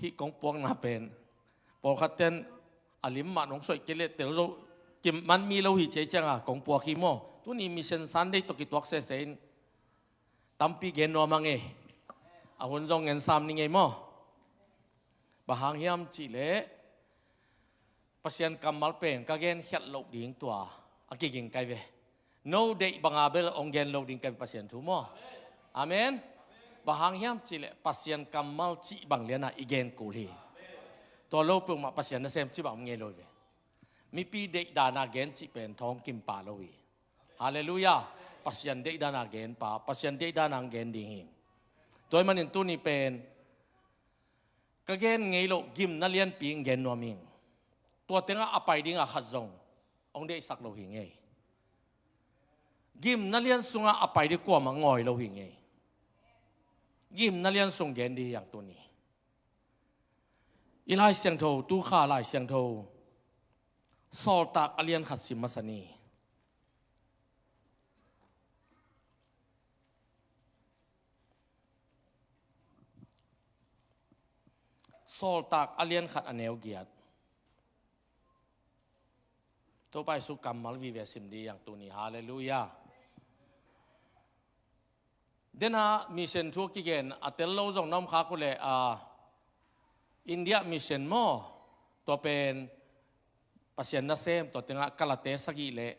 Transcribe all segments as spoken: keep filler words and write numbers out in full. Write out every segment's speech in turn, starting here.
Hih kong puakna pen pawlkhat ten a lim mah nong suaih kei leh tel zo kiman mi lo hi ci ei cianga kong puak hi maw. Tuni Mission Sunday tawh kituak sese in tampi gen nuam a ngei. A hun zong ngen sam ni ngei maw. Bang hang hiam cihleh Pasian kammal pen ka gen khiat loh ding tua a kiging kai ve. No deih banga bel hong gen lo ding kai ve Pasian thu maw. Amen. Bang hang hiam cihleh Pasian kammal cih bang liana i gen kul hi. Tua lo peuhmah Pasian nasem cih bang om ngei lo hi ve. Mipi deih dana gen cih pen thawng kim pa lo hi. Halleluiah. Pasian deih dana gen pa, Pasian deih dana gen ding hi. Tua ahih manin tuni pen ka gen ngei loh gimna lianpi in gen nuam ing. Tua tengah a pai dinga khat zong hong deihsak lo hi ngei. Gimna lian sungah a pai ding kuamah ngawi lo hi ngei. Gimna lian sung gen ding hi ang tuni. I Lai Siangtho, tukha Lai Siangtho Sawltak a lian khat sim masa ni. Sawltak a lian khat a neu giat. Topa Jesu kammal vive sim ding hi ang tuni. Halleluiah. Dena mission thu kigen a tel lo zong na om khak uh leh a India mission maw. Tua pen Pasian nasem, tua tengah Kalate sagih leh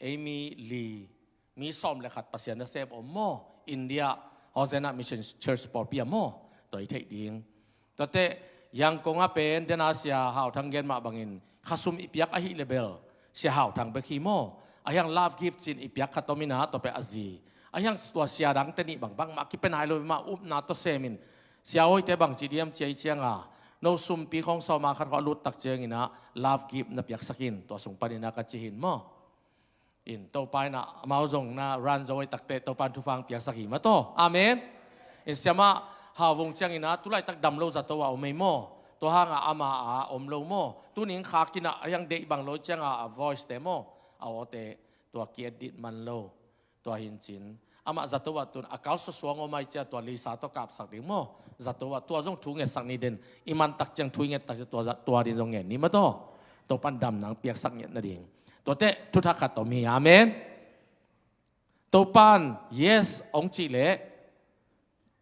ei mi li, mi sawm le khat Pasian nasem om maw. India Hosanna Mission Church pawlpi ah maw. Tua i theih ding. Tuate Yangon ah pen dena Sia Hau Thang gen mah bangin khasum i piak ahih leh bel Sia Hau Thang bek hi maw. Ahi hang love gift cin i piak khat om inah tua pen a zi. Ahi hang tua sia dangte nih bang bangmah kipia nai lo mah upna tawh semin. Sia awite bang ci diam ci a i cianga no sumpi khawng sawma khat khawng a lut tak cianginah love gift na piaksak in tua sung paninah ka ci hin maw. In Topa inah amau zong na ran zo a i takte Topa in thupha hong piaksak hi mah tawh. Amen. In siamah Hau Vung cianginah tulaitak dam lo zato a om ei maw. Tua hanga ama a om lo maw. Tuning khakinah a hiang deih bang lo cianga a voice te maw. A awte tua ki-edit man lo. Tua hincin amah zato ah tun a kal suasuang om ai cia tua Lisa tawh kapsak ding maw. Zato ah tua zong thu ngetsak ni den. I mantak ciang thu i ngettak cia tua, tua din zong ngen ni mah tawh. Topan dam nang piaksak nget nading. Tuate thuthak khat om hi. Amen. Topan yes hong cih leh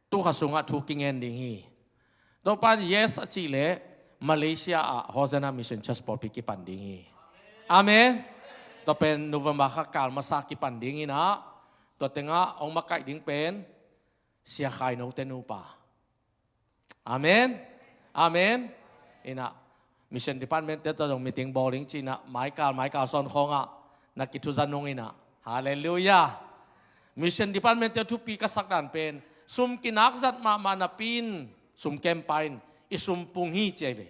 tukha sungah thu kingen ding hi. Topan yes a cih leh Malaysia ah Hosanna Mission Church pawlpi kipan ding hi. Amen. Tua pen November kha kal masa kipan ding inah tua tengah hong makaih ding pen Sia Khai Note nupa. Amen. Amen. Inah Mission Department te tawh zong meeting bawl ding cinah maikal maikal sawn khawngah na kithuza nung inah. Halleluiah. Mission Department te thupi ka sak dan pen sum kinak zat mahmah napi in sum kempa in i sum pung hi ci ai ve.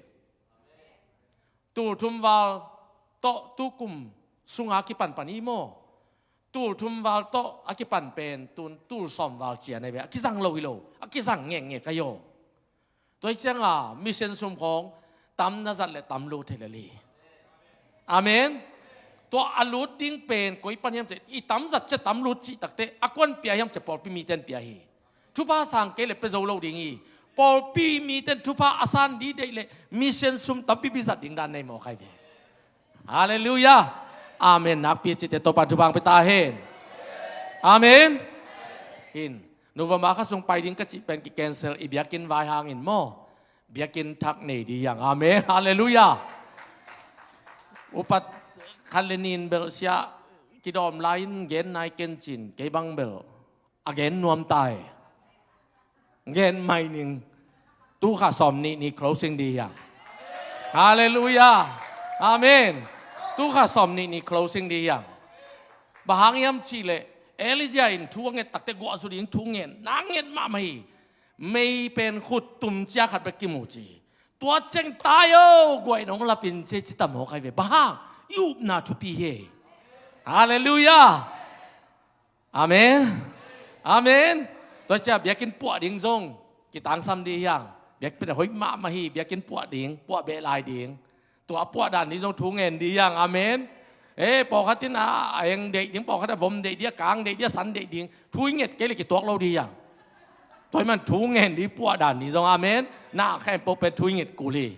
Tul thum val tawh tukum sunga kipanpan i maw. Tul thum val tawh a kipan pen tun tul sawm val cian ai ve. A kizang lo hi lo. A kizang ngekngek ai aw. Tua hi cianga mission sum khawng tam na zat le tam lut thei lel hi. Amen. Tua a lut ding pen koi pan hiam cia i tam zat cia tam lut cih takte a kuan pia hiam cia pawlpi miten pia hi. Thupha sang kei le pia zo lo ding hi. Pawlpi miten thupha a san dih deih le mission sum tampi bi zat ding dan nei mawk ai ve. Halleluiah. Amen. Nakpi cite Topan thupha hong pia ta hen. Amen. In November kha sung pai ding ka cih pen ki cancel i biakinn vai hangin maw. Biakinn thak nei dih hiang. Amen. Halleluiah. Upat khat le nin bel sia kidawm lai-in gen nai kencin kei bang bel a gen nuam tai. Gen mai ning. Tukha sawm nih ni closing dih hiang. Halleluiah. Amen. Tukha sawm nih ni closing dih hiang. Bang hang hiam cihleh Elijah in thu a nget takte guah zu ding thu ngen na nget mahmah hi. Mei pen khut tum cia khat bek kimu ci. Tua ceng tai o guai nong lapin cia ci tam hawk ai ve. Bang hang i upna thupi hi. Halleluiah. Amen. Amen. Tua cia biakinn puah ding zong kitangsam dih hiang. Biakinn hoih mahmah hi biakinn puah ding puah beh lai ding. Tua puah dan dih zong thu ngen dih hiang. Amen. Eh pawlkhat in a eng deih ding pawlkhat a vom deih dih a kang deih dih a san deih ding thu i nget kei le kituak lo dih hiang. Tua ahih man thu ngen ding puah dan ni zong, amen. Na khempeuh pen thu i nget kul hi.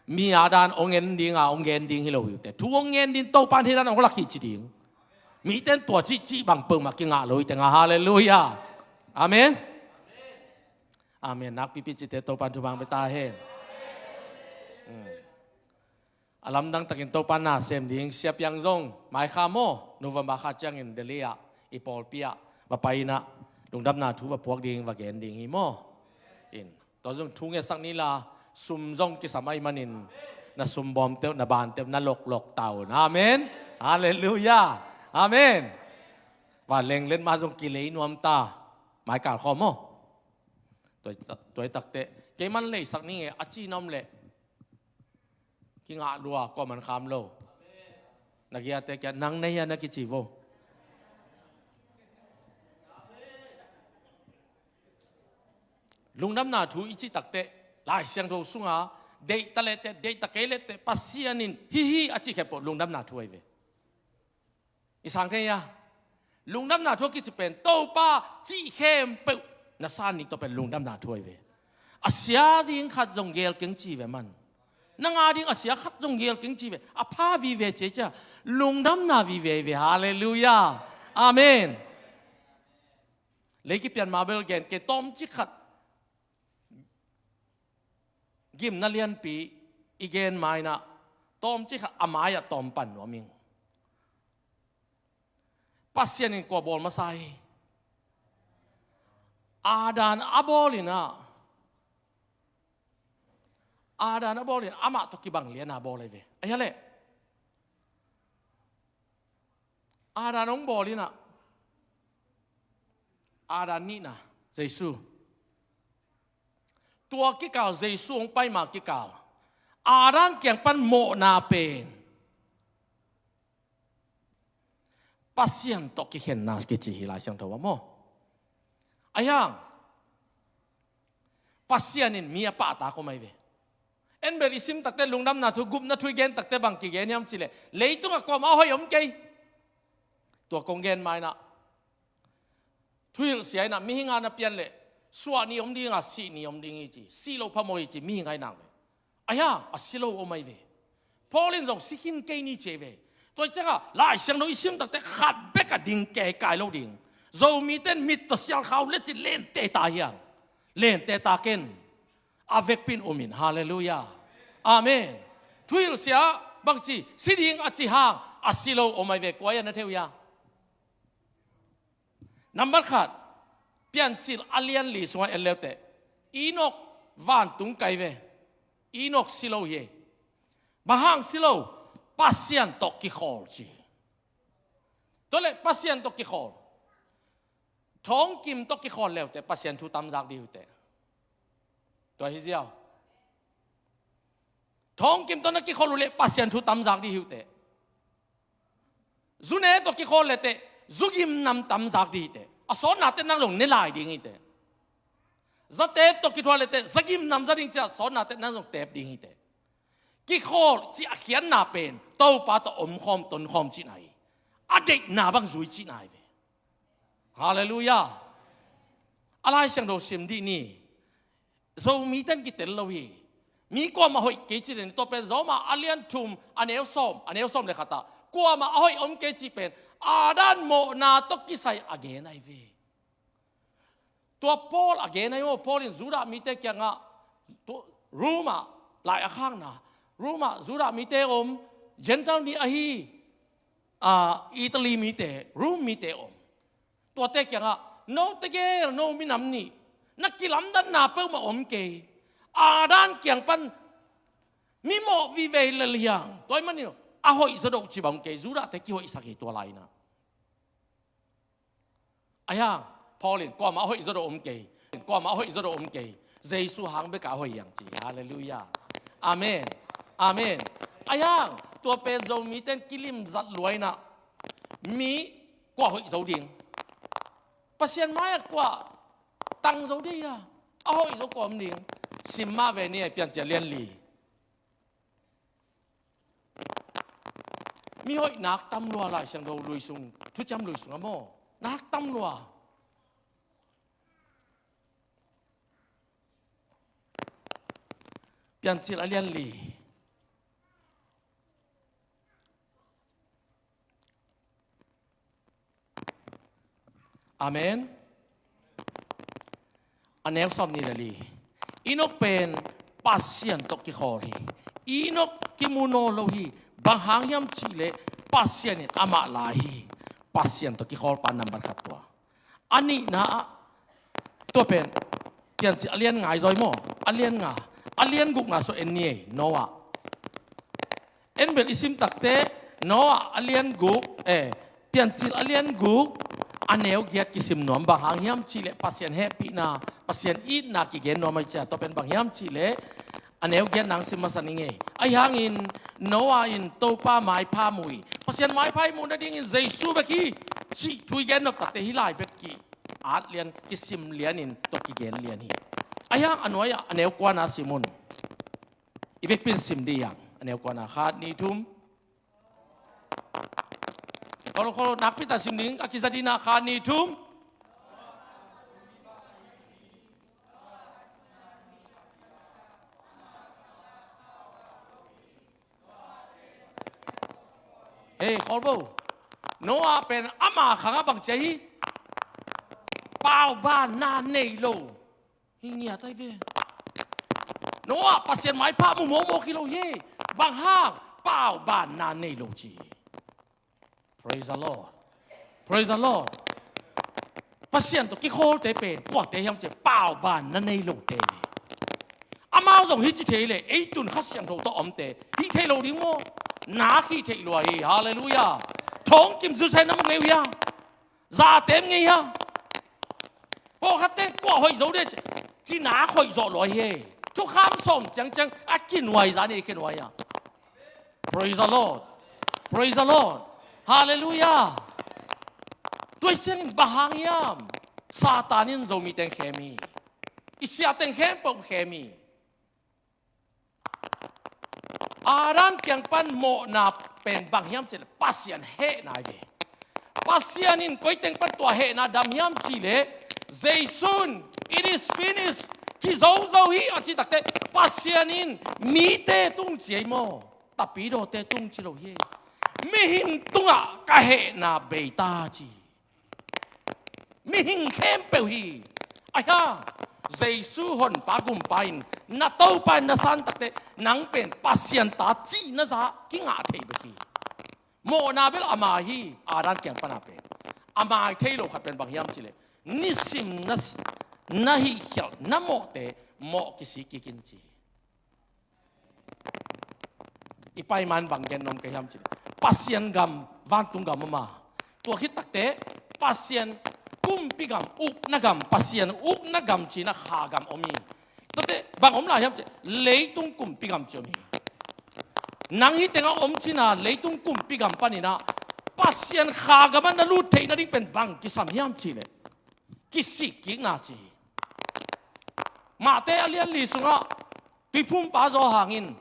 Mi a dan hong en ding a, hong gen ding hi lo hi uh teh. Thu hong ngen ding Topa in hih dan hong lak hi ci ding. Mite in tua cih cih bang peuhmah kingah lo hi teh nga, halleluiah. Amen. Amen. Nakpipi cite Topa in thupha hong pia ta hen. Hmm. A lamdang takin Topa na sem ding siapiang zong mai kha maw, November kha ciangin Delhi ah i pawlpi ah va pai in ah lungdamna thu va puak ding, va gen ding hi maw. In tua zong thu ngetsak ni la, sum zong kisam ahih manin na sum bawmte uh, na bante uh na loklok ta un. Amen. Halleluiah. Amen. Vanleng len mah zong kilei nuam ta. Mai kal khawm maw. Tua, tua i takteh kei man leisak ni nge a ci na om leh kingah lua, kuaman kham lo. Na giate kia nang na hia na kici vo. Lungdamna thu i cih takteh Lai Siangtho sunga deihta lehteh, deihta kei lehteh Pasian in hih hi a cih khempeuh lungdamna thu ahi ve. I sang thei a, lungdamna thu a kici pen Topa cih khempeuh na san ding tawh pen lungdamna thu ahi ve. A sia ding khat zong gel keng ci ve man. Na ngah ding a sia khat zong gel keng ci ve. A pha vive ci a, lungdamna vive ahi ve. Halleluiah. Amen. Lei kipian ma bel gen kei, tawmcik khat gimna lianpi i gen ma in ah tawmcik khat a mai-ah tawm pan nuam ing. Pasian in kua bawl masa hi? Adam a bawl in ah, Adam a bawl in amah tawh kibang lian a bawl ahi ve. Ahi a leh Adam hong bawl in ah, Adam nihna Jesu. Tua kikal Jesu hong pai ma kikal Adam kiang pan mawhna pen Pasian tawh kikhenna kici hi Lai Siangtho ah maw. Ahi hang Pasian in mi a pahtak om ahi ve. En bel i sim takteh lungdamna thu, gupna thu i gen takteh bang kigen hiam cih leh, leitungah kuamah a hoih om kei. Tua kong gen ma in ah, thuhilhsia in ah mihing a na pian leh suah ni om ding a, sih ni om ding hi ci, sih loh phamawh hi ci mihing a i nak leh. Ahi hang a si lo om ahi ve. Paul in zong si khin kei ni ci ahi ve. Tua hi ciangah Lai Siangtho i sim takteh khat bek a ding kei kai lo ding. Zomite in mit tawh sialkhau le cin lente ta hiam? Lente ta ken. A vekpi in um in. Halleluiah. Amen. Thuhilhsia bangci si ding a ci hang a si lo om ahi ve. Kua hiam na thei uh hiam? Nambat khat, Piancil a lian li sungah en leuteh Enok vantung kai ve. Enok si lo hi. Bang hang si lo? Pasian tawh kikhawl ci. Tua leh Pasian tawh kikhawl, thawngkim tawh kikhawl leuteh Pasian thu tam zak ding hi uh teh. Tua hi ziau. Thawngkim tawh na kikhawl uh leh Pasian thu tam zak ding hi uh teh. Zu ne tawh kikhawl leuteh zu gimnam tam zak ding hi teh. A sawtna teh nang zong ne lai ding hi teh. Za teep tawh kithuah leuteh za gimnam za ding ci a, sawtna teh nang zong teep ding hi teh. Kikhawl cih a khiatna pen Topa tawh omkhawm tonkhawm cihna hi. A deihna bang zui cihna hi ve. Halleluiah. A Lai Siangtho sim dih ni. Zomite in kitel lo hi. Mi kuamah hoih kei ci den, tua pen Roma a lian thum a neu sawm, a neu sawm le khat ah kuamah a hoih om kei cih pen Adam mawhna tawh kisai a gen ahi ve. Tua Paul a gen ahi maw, Paul in Judah mite kiangah, tua, Roma lai a khakna, Roma Judah mite om, Gentile mi ahi, a, Italy mite, Rome mite om. Tuate kiangah, note gel, no minam nih, na kilamdanna peuhmah om kei. Adam kiang pan mi mawh vive lel hiang. Tua ahih manin a hoih zawdoh cih bang om kei, Judahte kihoihsak hi tua lai-in ah. Ahi hang Paul in kuamah a hoih zawdoh om kei, kuamah a hoih zawdoh om kei, Jesu hang bek a hoih hiang ci. Halleluiah. Amen. Amen. Ahi hang tua pen Zomite in kilimzat lua-in ah, mi kua hoih zo ding? Pasian mai-ah kua tang zo ding a, a hoih zo kua om ding? Sim mah ve ni, Piancil lian li. Mi hoih nak tam lua, Lai Siangtho lui sung, Thuciam lui sung ah maw, nak tam lua. Piancil a lian li. Amen. A neu sawm nih le li. Enok pen Pasian tawh kikhawl hi. Enok kimu nawn lo hi. Bang hang hiam cihleh Pasian in amah la hi. Pasian tawh kikhawl pa nambat khat tua. A nihna ah, tua pen Piancil a lian nga i zawi maw? A lian nga. A lian guk nga sawh en ni ei, Noah. En bel i sim takte, Noah a lian guk, eh, Piancil a lian guk, a neu giat kisim nuam. Bang hang hiam cihleh Pasian hehpihna, Pasian itna kigen nuam ahi cia. Tua pen bang hiam cihleh a neu giat nang sim masa ning ei. Ahi hangin Noah in Topa maipha mu hi. Pasian maipha i muh nadingin Jesu bek hi cih thu i gen nop takte hih lai bek ki at lian, kisim lianin tua kigen lian hi. Ahi hang a nuai-ah a neu kuana sim un. I vekpi in sim dih hang. A neu kuana khat, nih, thum. Kholo, kholo, nakpi tak sim ding, a kiza ding na, khat, nih, thum. Hei, khawl vo. Noah pen ama khangah bang ci a hi? Paubanna nei lo. Hi ngiat ai ve. Noah Pasian maipha mu mawkmawk hi lo hi. Bang hang? Paubanna nei lo ci. Praise the Lord. Praise the Lord. Pasian tawh kikhawlte pen kuate hiam ci, paubanna nei lote. Amau zong hi ci thei leh, ei tun Kha Siangtho tawh omte hi thei lo ding maw? Nak hi thei lua hi. Halleluiah. Thong kim zu sai nam ngei uh hia? Za tem ngei hia? Pawlkhat teng kua hoih zo de ci, kinak hoih zawh lua hi. Thukham sawm ciangciang a kinuai za ni kinuai a. Praise the Lord. Praise the Lord. Halleluiah. Tua ciangin bang hang hiam? Satan in Zomi teng khem hi. I sia teng khempeuh khem hi. Adam kiang pan mawhna pen bang hiam cihleh Pasian hehna hi ve. Pasian in koi teng pan tua hehna dam hiam cihleh, Jesu in, "It is finished." Kizozo hi a ci takte, Pasian in mite tung ci ei maw? Tapidawte tung ci lo hi. Mihing tungah ka hehna bei ta ci. Mihing khempeuh hi. Ahi hang, Jesu honpa gumpa in, na Topa in na san takte, nang pen Pasian ta cihna za kingah thei bek hi. Mawhna bel ama hi, Adam kiang pana pen. A mai thei lo khat pen bang hiam cihleh, nisim na, na hihkhialh, na mawhte, mawh kisik kik in ci. I paiman bang gen nuam ka hiam cihleh, Pasian gam, vantung gam om a, tua khit takte Pasian kumpi gam, ukna gam, Pasian ukna gam cina kha gam om hi. Tuate bang om lai hiam cihleh, leitung kumpi gam ci om hi. Nang hi tengah om cina leitung kumpi gam paninah Pasian kha gamah na lut theih nading pen bang kisam hiam cihleh, kisik kikna ci hi. Mate a lian li sungah Tuiphumpa Johan in,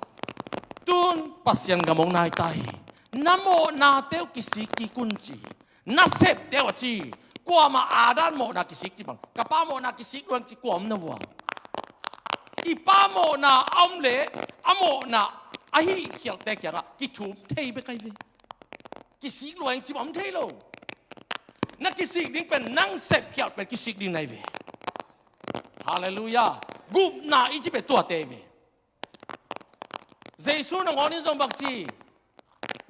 tun Pasian gam hong nai ta hi. Na mawhnate uh kisik kik un ci hi. Na septe uh a ci hi. Kuamah Adam mawhna kisik ci bang, ka pa mawhna kisik luang ci kua om na vua? I pa mawhna a om leh a mawhna a hihkhialhte kiangah kithum thei bek ahi ve. Kisik lua ing ci bang om thei lo. Na kisik ding pen nang sepkhialh pen kisik ding na hi ve. Halleluiah. Gupna i ci pen tuate hi ve. Jesu nangawn in zong bang ci?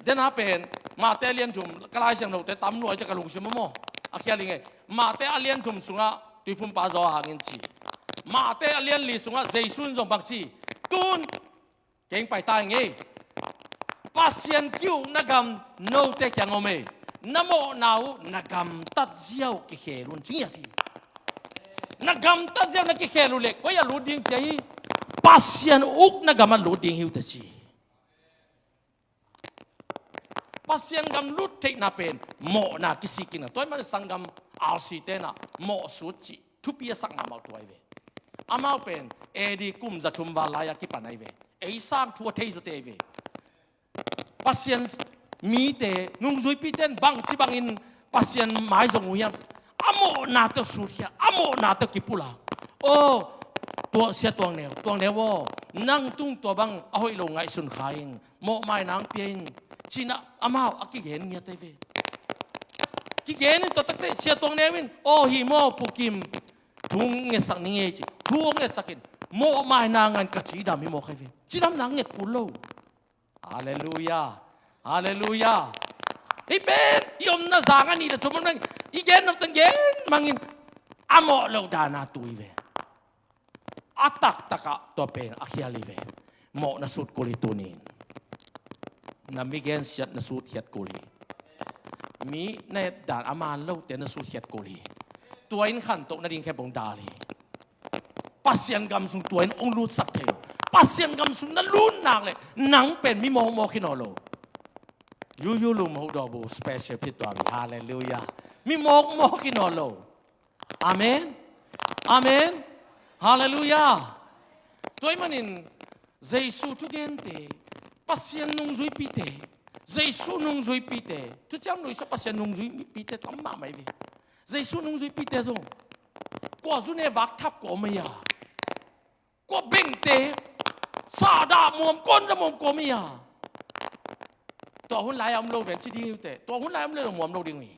Dena pen Mate a lian thum, ka Lai Siangthote tam lua i ci ka lungsim a maw? A khial ing ei. Mate a lian thum sungah Tuiphumpa Johan in ci. Mate a lian li sungah Jesu in zong bang ci? Tun keng pai ta ing ei. Pasian ki-ukna gam note kiang om ei. Na mawhna uh na gamtat zia uh kikhel un ci ngiat hi. Na gamtat zia uh na kikhel uh leh koi ah lut ding ci a hi? Pasian ukna gamah lut ding hi uh teh ci. Pasian gam lut theihna pen mawhna kisik kikna. Tua ahih manin sanggam R C tenah mawhsut cih thupi a sak mahmah uh tua hi ve. Amau pen A D kum za thum val lai-a kipan ahi ve. Ei sang thu a thei zawte ahi ve. Pasian mite, nungzuipite in bangci bangin Pasian mai zong uh hiam? A mawhnate uh sutkhiat, a mawhnate uh kipulak. Aw, tua sia Tuang Neu, Tuang Neu aw, Nang tung tua bang a hoih lo ngaihsun kha ing, mawhmaina hong pia ing, ci-in amau a kigen ngiat ahi ve. Kigen in tua takte Sia Tuang Neu in, aw hi maw Pu Kim, thu hong ngetsak ning ei ci, thu hong ngetsak in, mawhmaina ngan ka cidam hi mawk ahi ve. Cidamna hong nget kul lo. Halleluiah. Halleluiah. Hih pen i omna zang a nih le thum om nang, i gen nop teng gen mangin a mawh loh dana tu hi ve. A taktakah tua pen a khial hi ve. Mawh na sut kul hi tuni-in. Na mi gensiat na sutkhiat kul hi. Mi na et dan a man lote na sutkhiat kul hi. Tua in khantoh nading khempeuh hong dal hi. Pasian gam sung tua in hong lutsak thei lo. Pasian gam sung na lut nak leh nang pen mi mawkmawk hi nawn lo. Yuyu lum hoh dawh bu special phit tua mi. Halleluiah. Mi mawkmawk hi nawn lo. Amen. Amen. Halleluiah. Tua ahih manin Jesu thugente, Pasian nungzuipite, Jesu nungzuipite, thuciam lui sua Pasian nungzuipite tam mahmah hi ve. Jesu nungzuipite zong kua zune vak thap kua om hi a, kua bengte, sa dah muam, kuanza muam kua om hi a. Tua hun lai a om lo ven ci ding hi uh teh. Tua hun lai a om le lo muam lo ding uh hi.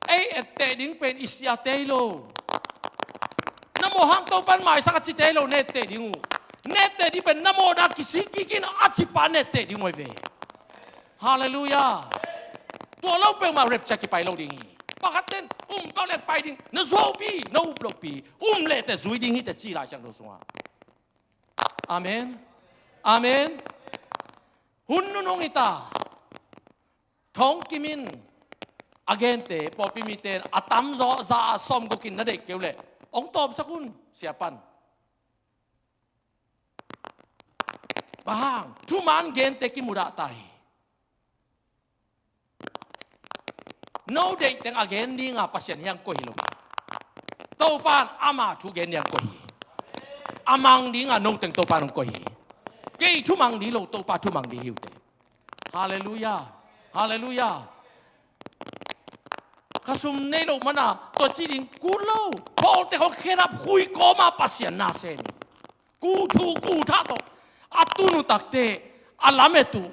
Ei etteh ding pen i siate hi lo. Na mawh hang Topan maisak a cite hi lo na etteh ding uh. Na etteh ding pen na mawhna kisik kik in a cipa na etteh ding uh ahi ve. Halleluiah. Tua lo peuhmah rapture kipai lo ding hi. Pakhat ten um pak le pai ding, na zuaupi, na up lohpi, um leh teh zui ding hi teh ci Lai Siangtho sungah. Amen. Amen. Hun nunung hi ta. Thawng Kim in a gente, pawlpi mite in a tamzaw za a sawm guk in na deih kei uh leh hong tawpsak un, Sia Pan. Bang hang, thuman gente kimudah ta hi. No deih teng a gen dinga Pasian hiang koih hi lo. Topan ama thu gen hiang koih hi. A mang dinga no teng Topan hong koih hi. Kei thu mang ding hi lo, Topa thu mang ding hi uh teh. Halleluiah. Halleluiah. Khasum nei loh mana tua ci ding kul lo. Pawlte khawng khedap khui kawma Pasian na sem hi. Ku thu ku thah tawh a tun uh takte a lamet uh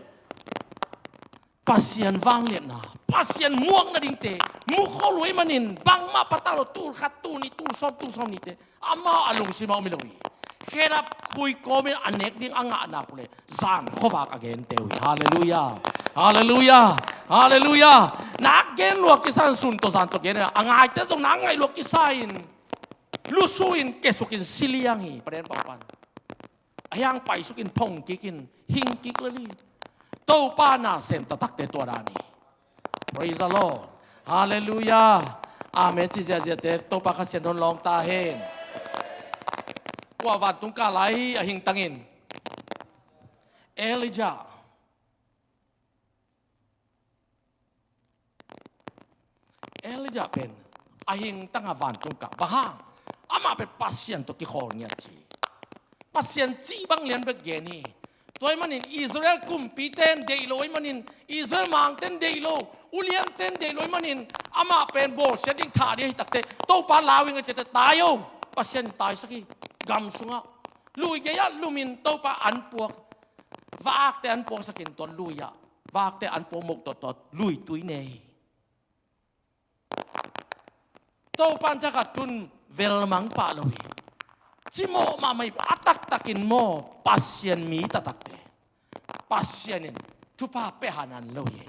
Pasian vangliatna, Pasian muak nadingte mu khol uh ahih manin bangmah patah lo, tul khat, tul nih, tul sawm, tul sawm nihte amau a lungsim ah om hi lo hi. Khedap khui kawmin a nek ding a ngah nak uh leh zan khuavak a gente uh hi. Halleluiah. Halleluiah. Halleluiah. Nak gen lua kisa in, sun tawh zan tawh gen a ngaite zong nak ngaih lua kisa in, lusu in, kesuk in, si liang hi. Paden pau pan a hiang paisuk in, phong kik in, hing kik lel hi. Topa na sem taktakte tua dan hi. Praise the Lord. Halleluiah. Amen ci ziaziate Topa Kha Siangtho in lawng ta hen. Kua vantung kah lai hi a hingtang in? Elijah. Elijah pen a hingtang a vantung kah. Bang hang? Amah pen Pasian tawh kikhawl ngiat ci. Pasian cih bang lian bek gen hi. Tua ahih manin Israel kumpite in deih lo ahih manin, Israel mangte in deih lo, uliante in deih lo ahih manin, amah pen bawlsiat ding, thah ding ahi takte, Topa lau ing a cihte, tai o, Pasian in taisak hi. Gam sungah, lui gei-ah lumin Topa an puak, vaakte an puaksakin tua lui-ah, vaakte an puak mawk tawtawt lui tui ne hi. Topa in thakhat tun velmang pah lo hi. Cimawh mahmah hi. A taktakin maw, Pasian mi taktakte Pasian in thupha pia hanan lo hi.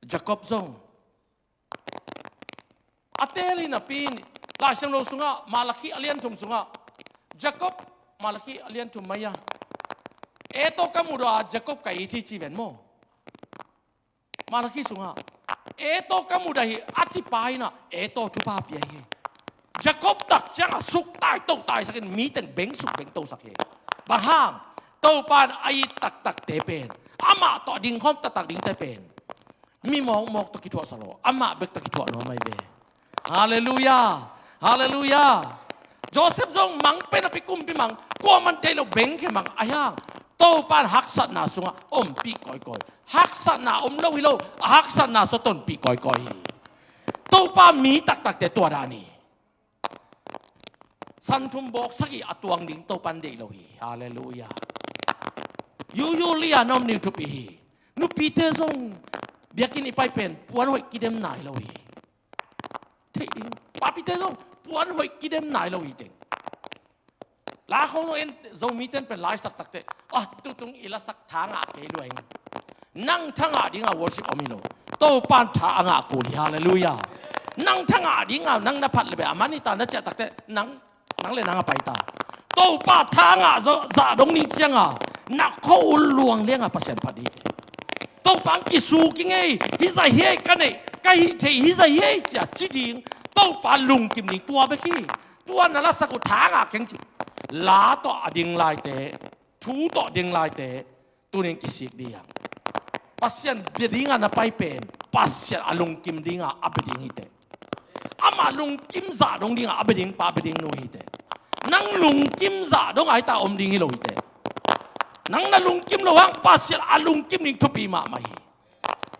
Jacob zong a teel hi napi in, Lai Siangtho sungah, Malakhi a lian thum sungah, Jacob, Malakhi a lian thum mai-ah, Esau ka mudah a Jacob ka it hi ci ven maw. Malakhi sungah, Esau ka mudah hi a cipa in ah, Esau thupha pia hi. Jacob tak ciangah suktai totaisakin, mi teng bengsuk bengtosak hi. Bang hang? Topa in a it taktakte pen, amah tawh dingkhawm taktak dingte pen, mi mawkmawk tawh kithuahsak lo, amah bek tawh kithuah nuam ahi ve. Halleluiah. Halleluiah. Joseph zong mang pen a pi, kumpi mang, kuaman deih lo, bengkhe mang, a hiang, Topa in haksatna sungah ompih kawikawi. Haksatna om lo hi lo, a haksatna sungah tonpih kawikawi hi. Topa mi taktakte tua dan hi. San thum bawk sagih a tuang ding Topa'n deih lo hi. Halleluiah. Usually a na om ding thupi hi. Nupite zong biakinn i pai pen puan hoih kidem nai lo hi. Theih ding, papite zong puan hoih kidem nai lo hi teng. La khong zong en, Zomite'n pen la i sak takteh, ah, tutung i lasak tha ngah kei lua ing. Nang tha ngah dinga worship om hi lo. Topa'n tha a ngah kul hi, halleluiah. Nang tha ngah dinga nang na phat le beh a man hi ta na ciah takteh, nang, nang le nang a pai ta. Topa tha ngah zah dong ning cianga na khua-ul luang lianga Pasian phat hi. Topa hong kisuk ing ei, hi zah hi ei ka neih, ka hih theih hi zah hi ei cia ci ding. Topa lungkim ding tua bek hi. Tua na lasak uh tha ngah keng ci. La tawh a ding laite, thu tawh ding laite, tunin kisik ding hi hang. Pasian bia dinga na pai pen Pasian a lungkim dinga a bia ding hi teh. Ama lungkim zah dong dinga a bia ding pa, a bia ding nu hi teh. Nang lungkim zah dong a hi ta om ding hi lo hi teh. Nang na lungkim lo hang Pasian a lungkim ding thupi mahmah hi.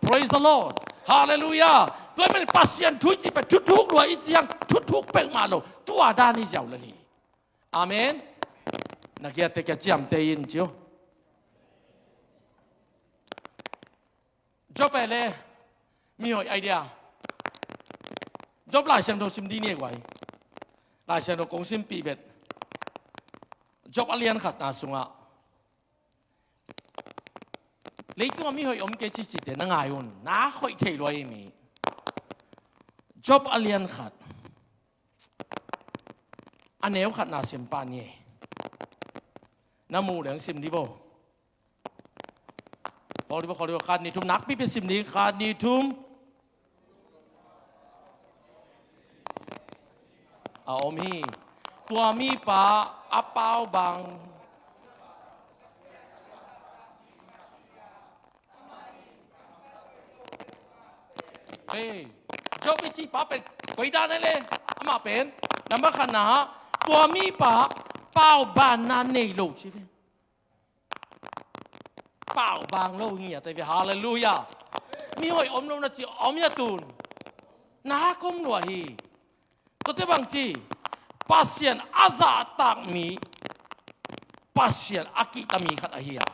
Praise the Lord. Halleluiah. Tua ahih manin Pasian thu i cih pen thuthuk lua i ci hang, thuthuk peuhmah lo. Tua dan hi ziau lel hi. Amen. Na kiate kia ciamteh in ci uh. Job e le mihoih idea. Job Lai Siangtho sim dih ni e guai. Lai Siangtho kong simpih vet. Job a lian khatna sungah, leitungah mihoih om kei cicite na ngai un, na khoih thei lua hi mi. Job a lian khat, a neu khatna sim pah ni e. Na muh leng sim dih vo. Khol dih vo, khol dih vo. Khat, nih, thum, nakpipi sim dih. Khat, nih, thum. A om hi. Tua mipa a pau bang. Hei, Job i cih pa pen koi dan e le, amah pen, number khatna ah, tua mipa pau banna nei lo ci ve. Pau bang lo hi a, te ve, halleluiah. Mihoih om lo na ci om hi a tun. Na kom lua hi. Tuate bang ci, Pasian a zahtak mi, Pasian a kihta mi khat ahi a.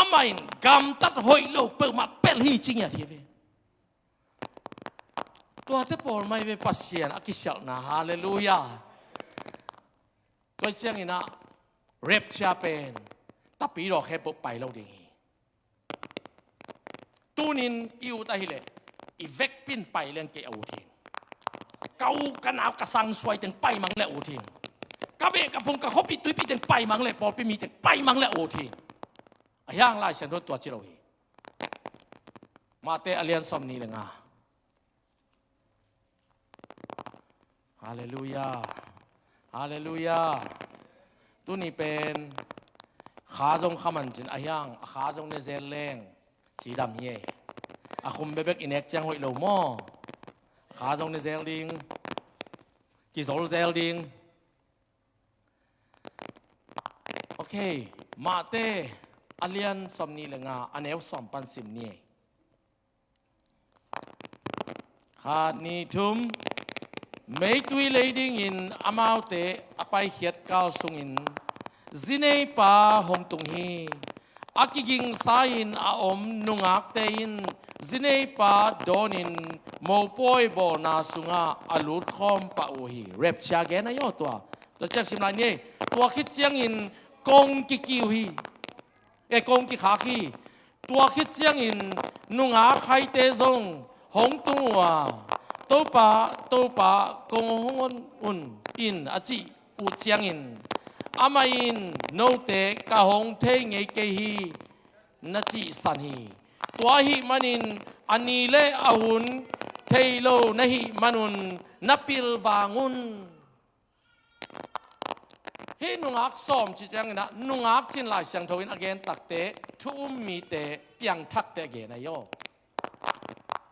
Amah in gamtat hoih lo peuhmah pelh hi ci ngiat hi ve. Tuate pawl mah hi ve Pasian a kisialhna, halleluiah. Tua ciangin ah rapture pen tapidaw khempeuh pai lo ding hi. Tunin i ut ahileh i vekpi in pai leng kei a ut hi. Ka u ka nau ka sangsuai teng pai mang le ut hi. Ka beh ka phung ka khuapi tuipi teng pai mang le pawlpi mi teng pai mang le ut hi. Ahi hang Lai Siangtho in tua ci lo hi. Mate a lian sawmnih le nga. Halleluiah. Halleluiah. Tuni pen kha zong kha mancin ahi hang, a kha zong ne zel leng cidam hi e. A khum bekbek i nek ciang hoih lo maw? A kha zong ne zel ding, kizol zel ding. Ok, Mate a lian sawmnih le nga, a neu sawm pan sim ni e. Khat, nih, thum. Meitui lei dingin amaute a paikhiat kal sungin zineipa hong tung hi. A kigingsa-in a om nungakte in zineipa dawnin mopawi bawlna sungah a lutkhawm pah uh hi. Rapture gen ahi aw tua. Tua ciang sim lai ni. Tua khit ciangin kong kiki uh hi. E, kong kikhak hi. Tua khit ciangin nungak haite zong hong tung uh a, Topa, Topa, kong hong on un in a cih uh ciangin amah in note ka hong thei ngei kei hi na cihsan hi. Tua ahih manin a ni le a hun thei lo na hih manun na pilvang un. Hih nungak sawm cih ciangin ah, nungak cin Lai Siangtho in a gen takte, thu um mite, piangthakte a gen ahi aw.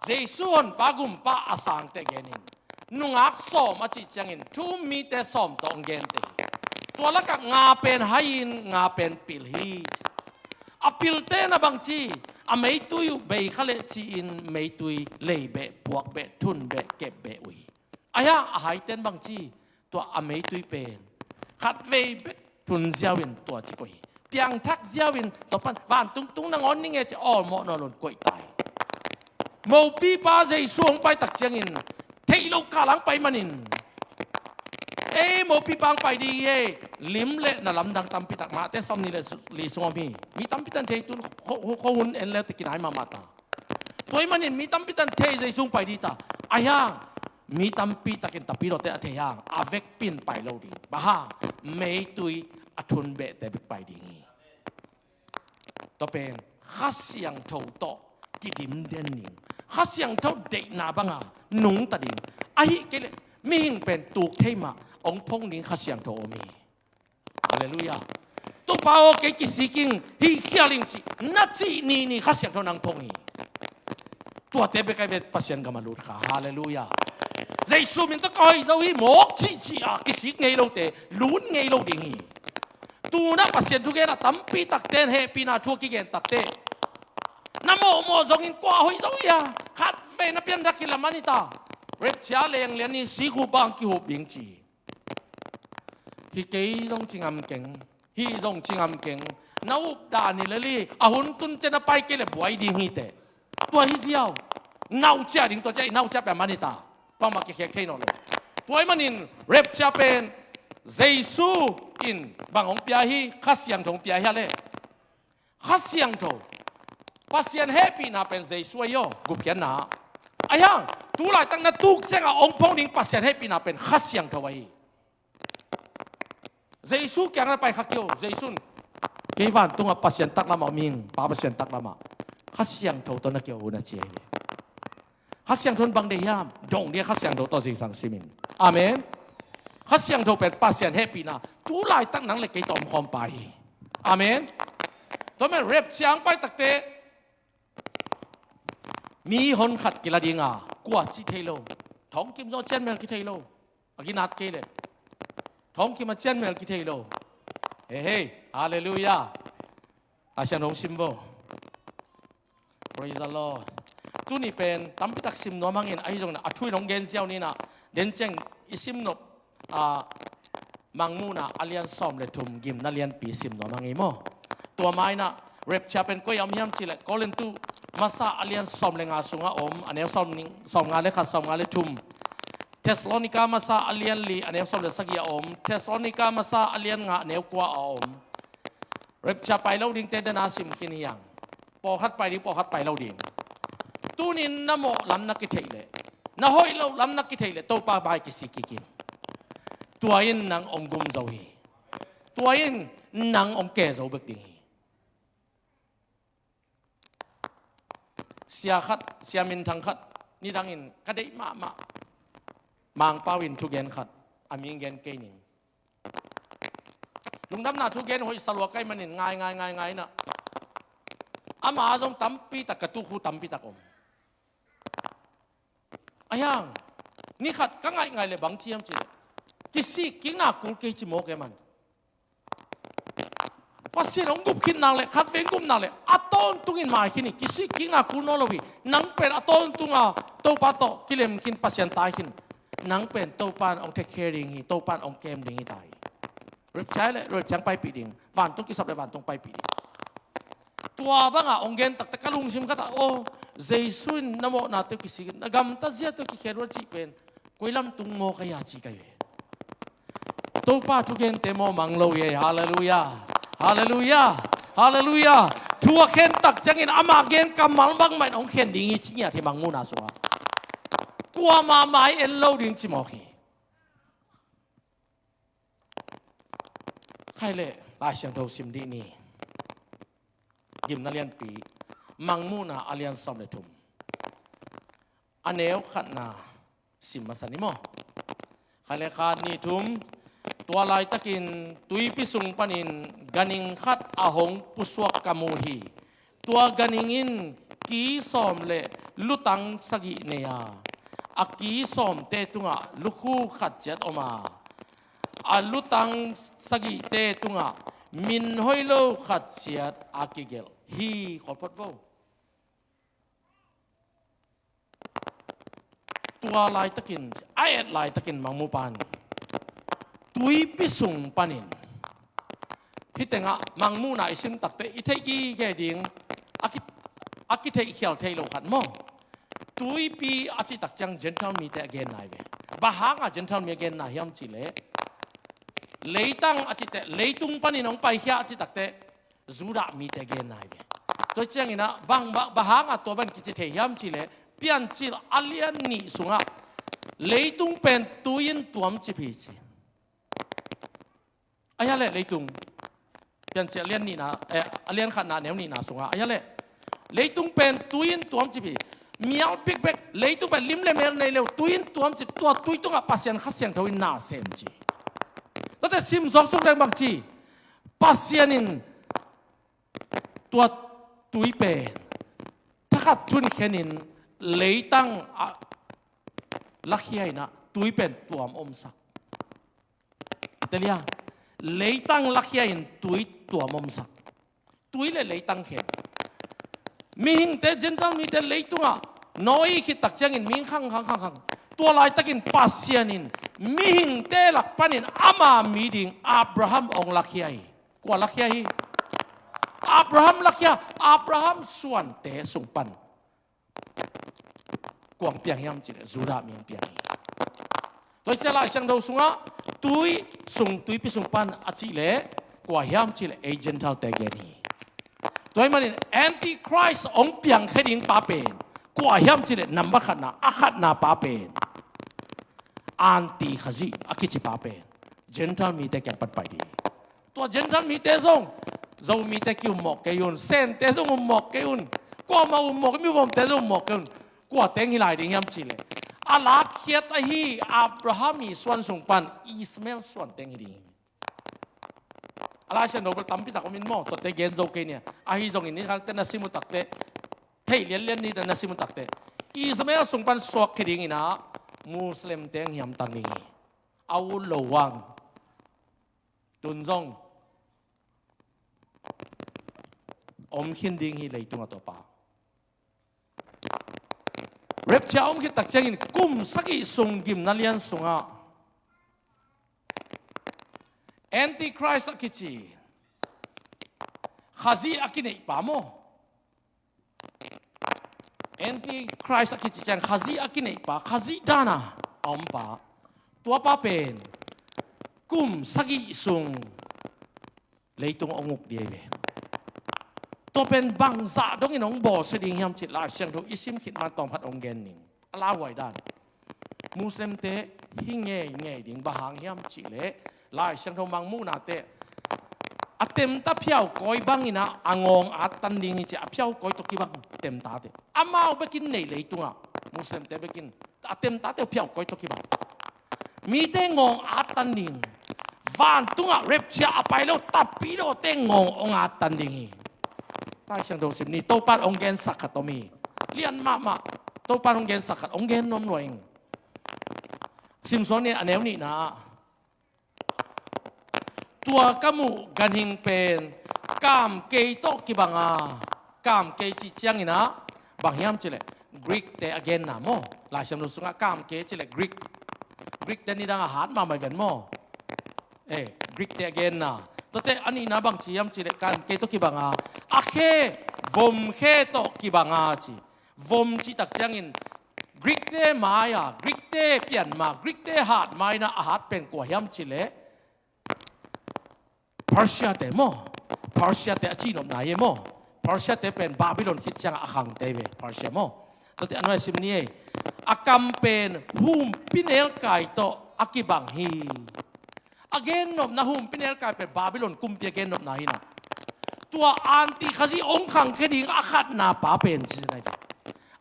Jesu honpa gumpa a sangte a genin, nungak sawm a cih ciangin thu um mite sawm tawh hong gente hi. Tua lakah nga pen hai-in nga pen pil hi. A pilte na bang ci, a meitui uh bei kha leh ci-in meitui lei beh, puak beh, thun beh, kep beh uh hi. Ahi hang a haiten bang ci, tua a meitui pen Khatvei bek thun ziau in tua ci koih hi. Piangthak ziau in tua pan vantung tung nangawn ning e ci awlmawh nawn lo in koih ta hi. Mopipa Jesu hong pai tak ciangin theih loh kal ah hong pai manin, ei, mopipa hong pai ding hi ei, lim le na lamdang tampi tak, Mate sawmnih le li sung om hi. Mi tampi tan thei, tun kho, kho, kho hun en le te kinai mahmah ta. Tua ahih manin mi tampi tan thei, Jesu hong pai ding ta. Ahi hang mi tampi takin, tapidawte a thei hang a vekpi in pai lo ding. Bang hang? Meitui a thun behte bek pai ding hi. Tua pen Kha Siangtho tawh kidim den ding. Kha Siangtho deihna banga nungta ding. Ahih kei leh mihing pen tuk thei mah, hong phong ding Kha Siangtho om hi. Halleluiah. Topa aw, kei kisik ing, hih khial ing cih na cih nini Kha Siangtho nang phong hi. Tuate bek ahi ve, Pasian gam a lut kha. Halleluiah. Jesu min tawh ka hoih zo hi, mawk cihcih a kisik ngei lote, lut ngei lo ding hi. Tunah Pasian thugen a tampi takte in hehpihna thu a kigen takteh, na mawhmawh zongin kua hoih zo hi a, khatvei na pianthak khin la man hi ta. Rapture leng lian ni, sikhup bang kihup ding ci. Hi kei zong ci ngam keng, hih zong ci ngam keng. Na up dan hi lel hi, a hun tun ciang na pai kei leh buai ding hi teh. Tua hi ziau. Naucia ding, tua ciang i naucia pia man hi ta. Bangmah kikhek thei nawn lo. Tua ahih manin rapture pen Jesu in bang hong pia hi, Kha Siangtho hong pia hi a leh. Kha Siangtho. Pasian hehpihna pen Jesu ahi aw, gupkhiatna. Ahi hang, tu laitak na tuk ciangah hong phong ding Pasian hehpihna pen Kha Siangtho ahi. Jesu kiangah na pai kha kei o, Jesu in, kei vantungah Pasian taklamah om ing, Pa Pasian taklamah. Kha Siangtho tawh na kiho un a ci ahi. Kha Siangtho in bang deih hiam? Dong ding a, Kha Siangtho tawh zingsang sim in. Amen. Kha Siangtho pen Pasian hehpihna, tu laitak nang le kei tawh om khawm pa hi. Amen. Tua men rapture hong pai takteh, mi hon khat kila ding a, kua cih thei lo. Thongkim zaw cianmel kithei lo. A ginat kei leh, thongkim a cianmel kithei lo. Hei, hei. Halleluiah. Pasian hong sim vo. Praise the Lord. Tuni pen tampi tak sim nuam hangin, ahi zongin a thu in hong gen ziau ni in ah, den ciang i sim nop, ah, Mangmuhna a lian sawm le thum, gimna lianpi sim nuam hang ei maw. Tua ma in ah rapture pen koi ah om hiam cih leh, Korintu masa a lian sawm le nga sungah om, a neu sawm ning, sawm nga le khat, sawm nga le thum. Thessalonika masa a lian li, a neu sawm le sagih ah om. Thessalonika masa a lian nga, a neu kua ah om. Rapture pai lo dingte den a sim khin hi hang. Pawlkhat pai ding, pawlkhat pai lo ding. Tunin na mawh lam na kitheih leh, na hoih loh lam na kitheih leh, Topa mai kisik kik in. Tua in nang hong gum zo hi. Tua in nang hong ke zo bek ding hi. Sia khat, sia minthang khat, nidangin ka deih mahmah Mangpau in thugen khat, a ming gen kei ning. Lungdamna thugen hoih sa lua ka hih manin ngai, ngai, ngai, ngai in ah, ama zong tampi tak, ka tukhu tampi tak om. Ahi hang, ni khat ka ngaih ngaih leh bang ci hiam cih leh, kisik kikna kul kei ci mawk e man. Pasian hong gup khit nak leh, khatvei hong gup nak leh, a tawntungin mai khin hi, kisik kikna kul nawn lo hi. Nang pen a tawntunga Topa tawh kilem khin, Pasian tai khin. Nang pen Topa in hong take care ding hi, Topa in hong kem ding hi ta hi. Rapture leh rapture paipih ding, vantung kisap leh vantung paipih ding. Tua banga hong gen taktak ka lungsim khat ah, aw, Jesu in na mawhnate uh kisik in, na gamta ziate uh kikhel uh a cih pen koi lam tung mawk a hia ci ka hi ve. Topa thugente mawh mang lo hi ei. Halleluiah. Halleluiah. Halleluiah. Thu a khen tak ciangin ama gen kammal bangmah in hong khen ding hi ci ngiat hi Mangmuhna sungah. Kuamah mai en lo ding ci mawk hi. Khai leh Lai Siangtho sim dih ni. Gimna lianpi, Mangmuhna a lian sawm le thum, a neu khatna sim masa ni maw. Khai leh khat, nih, thum. Tua laitakin tuipi sung panin ganhing khat a hong pusuak ka mu hi. Tua ganhing in ki sawm le lutang sagih nei a, a ki sawmte tungah lukhu khat ciat om a, a lutang sagihte tungah min hoih lo khat ciat a kigelh hi. Khawl phot vo. Tua laitakin, a et laitakin Mangmuhpa in, Tuipi sung panin, hih tengah Mangmuhna i sim takte i theih gige ding a ki, a kitheihkhial thei lo khat maw? Tuipi a cih tak ciang Gentile mite a genna hi ve. Bang hanga Gentile mi a genna hiam cih leh, leitang a cihte, leitung panin hong paikhia a cih takte Judah mite genna hi ve. Tua ciangin ah bang, bang, bang hanga tua bang kici thei hiam cih leh, Piancil a lian nih sungah leitung pen tui in tuamcip hi ci. Ahih leh leitung, Piancil a lian nihna, eh, a lian khatna neu nihna sungah, ahih leh leitung pen tui in tuamcip hi. Mial bikbek, leitung pen lim le mel nei lo, tui in tuamcip, tua tui tungah Pasian Kha Siangtho in na sem ci. Tuate sim zawk suk leng bang ci, Pasian in tua tui pen thakhat thun khenin leitang ah lakhia in ah tui pen tuam omsak. Telia, leitang lakhia in tui tuam omsak. Tui le leitang khen. Mihingte, Gentile mite leitungah Noah khit tak ciangin mihing khang, khang, khang, khang. Tua laitakin Pasian in mihingte lak panin ama mi ding Abraham hong lakhia hi. Kua lakhia hi? Abraham lakhia. Abraham suante sung pan kua hong piang hiam cih leh Judah mi hong piang hi. Tua hi ciang Lai Siangtho sungah tui sung, tuipi sung pan a cih leh kua hiam cih leh ei Gentile te gen hi. Tua ahih manin Antichrist hong piangkhia ding pa pen kua hiam cih leh nambat khatna, a khatna pa pen Anti Khazih a kici pa pen Gentile mite kiang pan pai ding. Tua Gentile mite zong Zomite ki-um mawk kei un, Sente zong um mawk kei un, kuamah um mawk, mivomte zong um mawk kei un. Kua teng hi lai ding hiam cih leh, a lakkhiat ahi Abraham i suan sung pan Ishmael suan teng hi ding hi. A Lai Siangtho bel tampi tak om in maw, tuate gen zo kei nia. Ahi zongin ni khangte na sim uh takte, thei lianlian nite na sim uh takte, Ishmael sung pan suak khia dingin ah Muslim teng hiam tang ding hi. A ut lo vang tun zong om khin ding hi leitung a tua pa. Rapture om khit tak ciangin kum sagih sung gimna lian sungah Antichrist a kici, Khazih a kineih pa maw? Antichrist a kici ciang Khazih a kineih pa, Khazih dana a om pa, tua pa pen kum sagih sung leitung hong uk ding hi ve. Tua pen bangzah dongin hong bawlsia ding hiam cih Lai Siangtho i sim khit man tawm khat hong gen ning. A lauhuai dan, Muslimte hi ngeingei ding. Bang hang hiam cih leh Lai Siangtho Mangmuhnate, a temta phiaukawi bangin ah a ngawng attan ding hi ci. A phiaukawi tawh kibang temtate amau bekin nei leitungah, Muslimte bekin a temtate uh phiaukawi tawh kibang. Mite ngawng attan ding. Vantungah rapture a pai lo tapi lote ngawng hong attan ding hi. Lai Siangtho sim ni. Topa'n hong gensak khat om hi. Lian mahmah. Topa'n hong gensak khat hong gen nuam lua ing. Sim suak ni, a neu nihna ah, tua ka muh ganhing pen kamkei tawh kibang a. Kamkei cih ciangin ah bang hiam cih leh Greek-te a genna maw? Lai Siangtho sungah kamkei cih leh Greek, Greek-te nidang a hat mahmah hi ven maw? Eh, Greek-te a genna. Tuate a nihna bang ci hiam cih leh kamkei tawh kibang a, a khe, vom khe tawh kibang a ci. Vom cih tak ciangin Greek-te mai-a, Greek-te pian ma, Greek-te hat mai-in ah a hat pen kua hiam cih leh Persia-te maw? Persia-te a cihnopna hi maw? Persia-te pen Babylon khit ciangah a khangte hi ve, Persia maw? Tuate a nuai sim ni ei. A kam pen humpinelkai tawh a kibang hi. A gennopna, humpinelkai pen Babylon kumpi a gennopna hi-in ah, tua Anti Khazih hong khangkhia ding a khatna pa pen ci-in ah hi ve.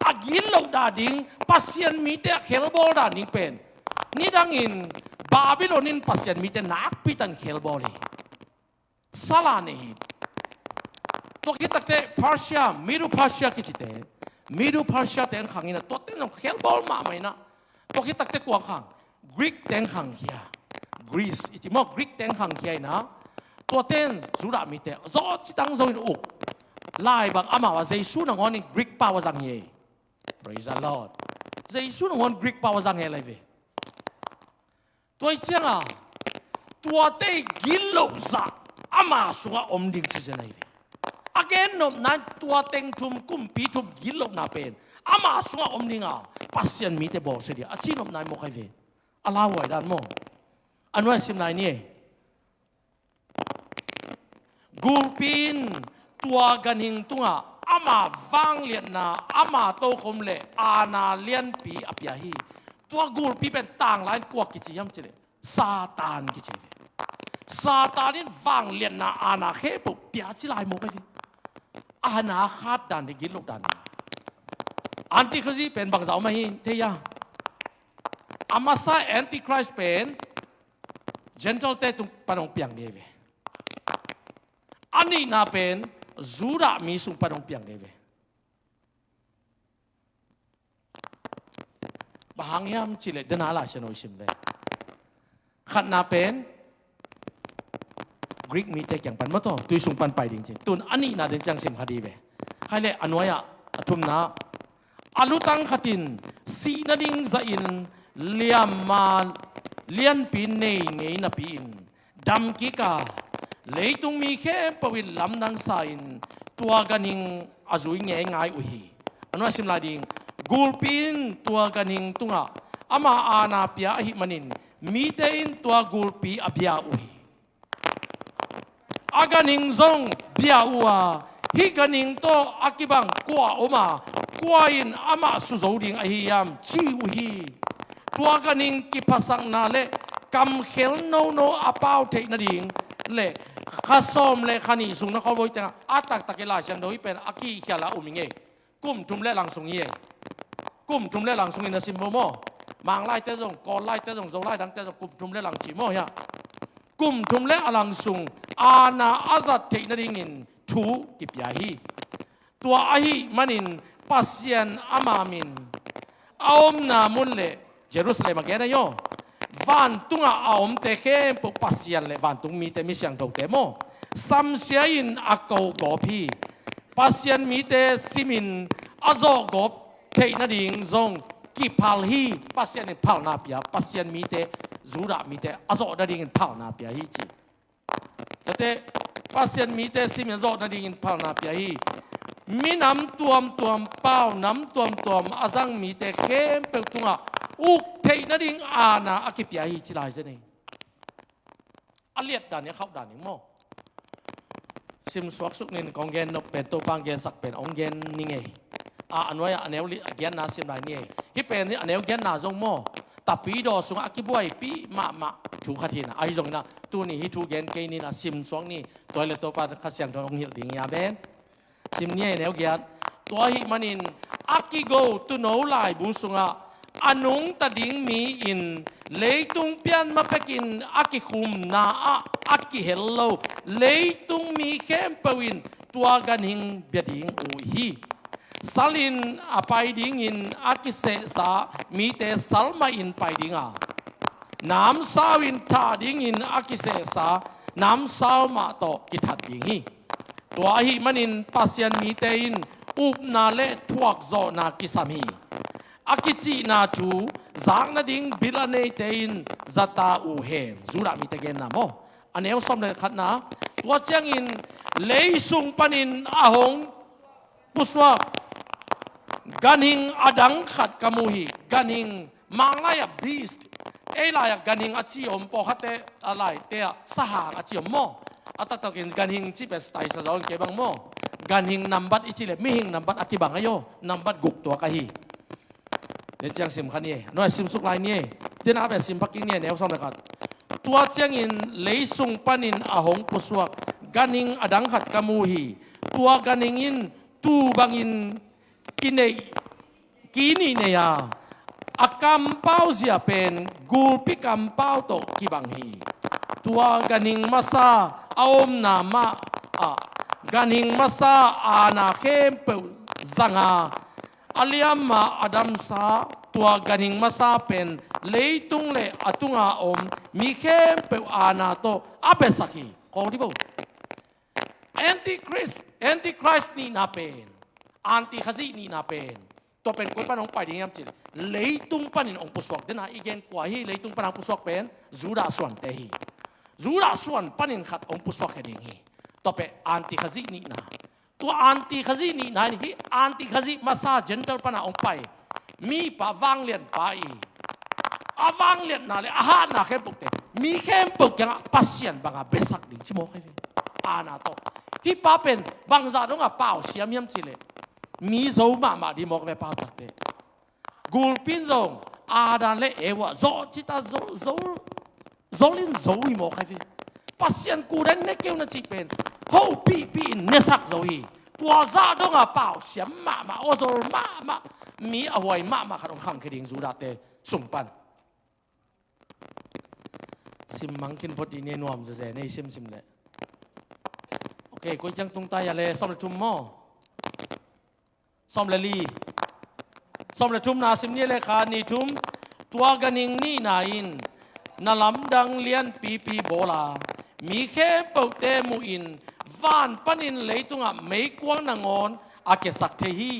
A gitloh dah ding, Pasian mite a khelbawl dah ding pen nidangin Babylon in Pasian mite nakpi takin khelbawl hi. Sala nei hi. Tua khit takte Persia, Medo Persia kicite, Medo Persia-te hong khang in ah, tuate zong khelbawl mahmah in ah, tua khit takte kua hong khang? Greek-te hong khangkhia. Greece i ci maw, Greek-te hong khangkhia in ah, tuate in Judah mite zaw cidang zo in uk. Lai bang amau a Jesu nangawnin Greek pau a zang hi. Praise the Lord. Jesu nangawn Greek pau a zang hi lai ve. Tua hi ciangah Tuate i gitloh zah ama sungah om ding ci zen ahi ve. A gennopna in tua teng thum, kumpi thum gitlohna pen ama sungah om dinga, Pasian mite bawlsia ding a ci nopna i mawk ahi ve. A lauhuai dan maw? A nuai sim lai ni ei. Gulpi in tua ganhing tungah ama vangliatna, ama tokhom le aana lianpi a pia hi. Tua gulpi pen tanglai in kua kici hiam cileh Satan kici ve. Satan in vangliatna aana khempeuh pia ci lai mawk ahi ve. Aana khat dan ding, gitloh dan ding. Antikhrist pen bangzah om ahi thei a? A masa Antichrist pen Gentile-te tung pan hong piang ding ahi ve. A nihna pen Judah mi sung pan hong piang ding ahi ve. Bang hang hiam cileh dena Lai Siangtho i sim ve. Khatna pen Greek mite kiang pan maw, tua tui sung pan pai ding ci. Tun a nihna den ciang sim kha ding ve. Khai leh a nuai-ah a thumna, a lutang khat in sih nading zahin liamma lianpi nei ngei napi-in damkik a, leitung mi khempeuh in lamdang sa-in tua ganhing a zui ngeingai uh hi. A nuai sim lai ding. Gulpi in tua ganhing tungah ama aana pia ahih manin mite in tua gulpi a bia uh hi. A ganhing zong bia uh a, hih ganhing tawh a kibang kua om a, kua in amah suzo ding ahi hiam ci uh hi. Tua ganhing kiphasakna le kamkhel nono a pau theih nading le kha sawm le kha nih sung na khuavoi tengah a taktak i Lai Siangtho hih pen a kihkhial a um ing ei. Kum thum le lang sung hi ei. Kum thum le lang sungin a sim vo maw? Mang laite zong, Kawl laite zong, Zo lai dangte zong kum thum le lang ci maw hiah? Kum thum le a lang sung aana a zat theih nadingin thu kipia hi. Tua ahih manin Pasian ama min a omna mun le Jerusalem a gen ahi aw. Vantungah a omte khempeuh Pasian le vantung mite, mi siangthote maw, samsia in a ko gawp hi. Pasian mite simin a zawh gawp theih nading zong kiphal hi. Pasian in phalna pia, Pasian mite, Judah mite a zawh nadingin phalna pia hi ci. Tate, Pasian mite simin a zawh nadingin phalna pia hi. Minam tuamtuam, pau nam tuamtuam a zang mite khempeuh tungah uk theih nading aana a kipia hi ci lai zen ei. A liat dan i a khauh dan i maw? Simsuak suk ning, kong gen nop pen Topa hong gensak pen hong gen ning ei. A, a nuai-ah a neu li a giatna sim lai ni ei. Hih pen hi a neu giatna zong maw, tapidaw sungah a kibuaipih mahmah thu khat hi na. Ahi zongin ah tuni hih thu gen kei ni na, simsuak ni. Tua hi leh Topa Kha Siangtho in hong hilh ding hi. Amen. Sim ni ei, neu giat. Tua ahih manin a kigo tuuno laibu sungah a nungta ding mi in leitung pian ma pekin a kikhumna ah a kihel lo leitung mi khempeuh in tua ganhing bia ding uh hi. Sal in a pai dingin a kisehsa mite sal mah in pai ding a, namsau in thah dingin a kisehsa namsau mah tawh kithat ding hi. Tua ahih manin Pasian mite in upna le thuakzawhna kisam hi. A kicihna thu zak nading bil a neite in za ta uh hen. Judah mite genna maw? A neu sawm le khatna. Tua ciangin leisung panin a hong pusuak ganhing a dang khat ka mu hi. Ganhing, Mang lai-ah beast, ei lai-ah ganhing a ci om, pawlkhatte a laite ah sahang a ci om maw? A taktakin ganhing cih pen style sa zaw in kei bang maw? Ganhing nambat i cih leh mihing nambat a kibang ahi aw, nambat guk tuak ahi. Tua ciang sim kha ni ei. Nuai, simsuk lai ni ei. Tua na pen sim phak kik ni ei, neu sawm le khat. Tua ciangin leisung panin a hong pusuak ganhing a dang khat ka mu hi. Tua ganhing in tuu bangin kineih, ki nih nei a, a kampau zia pen gulpi kampau tawh kibang hi. Tua ganhing masa a omna mah ah ganhing masa aana khempeuh zang a, a liamma a damsa tua ganhing masa pen leitung le a tunga om mi khempeuh aana tawh a biasak hi. Kawl dih bo. Antichrist, Antichrist nihna pen, Antikhazih nihna pen, tua pen koi pan hong pai ding hiam cih leh leitung panin hong pusuak. Dena i gen kua hi, leitung pan hong pusuak pen Judah suante hi. Judah suan panin khat hong pusuak khia ding hi. Tua pen anti Khazih nihna. Tua anti Khazih nihna in hih anti Khazih masa Gentile pana hong pai mipa vanglianpa i a vangliatna le a hatna khempeuhte mi khempeuh kiangah Pasian banga biasak ding ci mawk hi ve. Aana tawh hih pa pen bangzah dongah pau siam hiam cihleh mi zo mahmah ding mawk ve, pau takte. Gulpi in zong Adam le Eva zawh cita zo, zo, zol in zo hi mawk hi ve. Pasian kudan ne keu na cih pen hopihpih in nesak zo hi. Tua zah dongah pau siam mahmah, aw zol mahmah, mi a huai mahmah khat hong khang khia ding Judahte sung pan. Sim mang khin phot dih ni, nuam zeze nei simsim leh. Ok, koi ciang tung ta ia le, sawm le thum maw? Sawm le li. Sawm le thumna sim ni le kha, ni thum. Tua ganhing nihna in na lamdang lianpipi bawl a, mi khempeuhte muhin van panin leitungah meikuang nangawn a kiasak thei hi.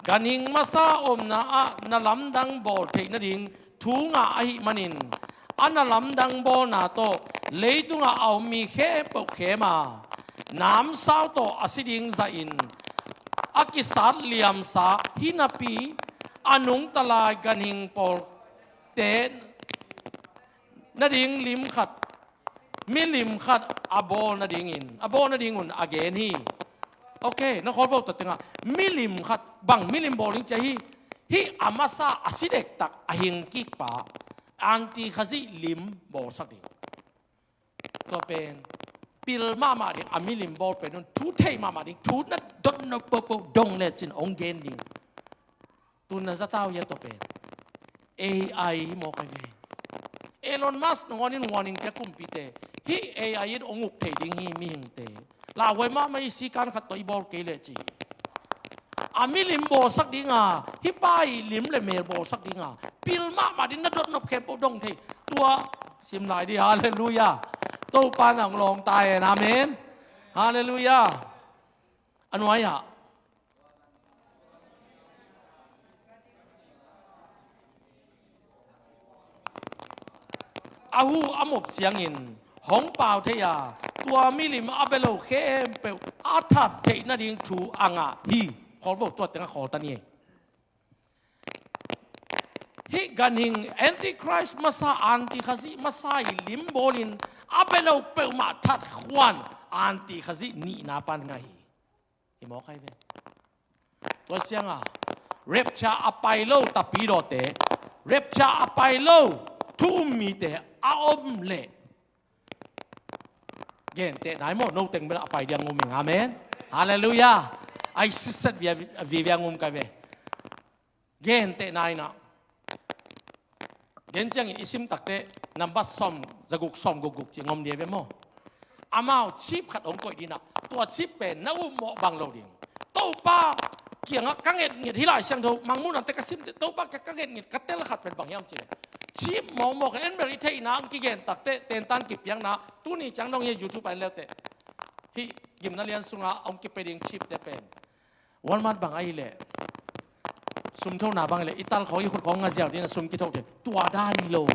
Ganhing masa omna ah na lamdang bawl theih nading thu ngah ahih manin, a na lamdang bawlna tawh leitungah a om mi khempeuh khem a, namsau tawh a si ding zahin a kisat liamsa hi napi, a nungta lai ganhing pawlte nading lim khat, milim khat a bawl nadingin, a bawl nadingun a gen hi. Ok, na khawlvo ta tengah milim khat, bang milim bawl ding cia hi. Hih a masa a si dektak a hing kikpa anti Khazih lim bawlsak ding. Tua pen pil mahmah ding, a milim bawl pen un thu thei mahmah ding, thu na dot nop pohpoh dong lecin hong gen ding. Tun na zatau ia tua pen A I hi mawk ai ve. Elon Musk nangawn in warning pia kumpite, hih A I in hong uk thei ding hi mihingte. Lauhuai mahmah i sikan khat tawh i bawl kei leh ci. A milim bawlsak dinga, hih pa i lim le mel bawlsak dinga, pil mahmah ding, na dot nop khempeuh dong thei. Tua sim lai di, halleluiah. Topa nang lawng ta hen, amen. Halleluiah. A nuai-ah a hu a mop ciangin hong pau thei a, tua milim a bia lo khempeuh a that theih nading thu a ngah hi. Khawlvo, tua tengah khawl ta ni. Hih ganhing Antichrist masa, anti Khazih masa i lim bawlin a bia lo peuhmah that khuan anti Khazih nihna pan ngah hi. I mawk ai ve. Tua cianga rapture a pai lo tapidawte, rapture a pai lo thu um mite a om leh genteh nai maw, no teng bel a pai diang um ing, amen. Halleluiah. Ai sitset via, via, via um kai ve. Genteh nai na. Gen ciangin i sim takte nambat sawm zaguk sawm gukguk ci ngom dia ve maw? Amau chip khat hong koih dinah, tua chip pen na upmawh bang lo ding. Topa kiangah ka ngetnget, hih Lai Siangtho Mangmuh Nate ka simte, Topa kiangah ka ngetnget ka tel khat pen bang hiam cileh, chip mawkmawk en bel i theihna ang kigen takte, tentan kipiakna, tuni ciang dong hi YouTube ah en leuteh. Hih gimna lian sungah hong kipia ding chipte pen Walmart bang ahileh, sum thona bang ahileh, i tal khawng i khut khawng ngaziau dina sum kithoh thei. Tua dan hi lo.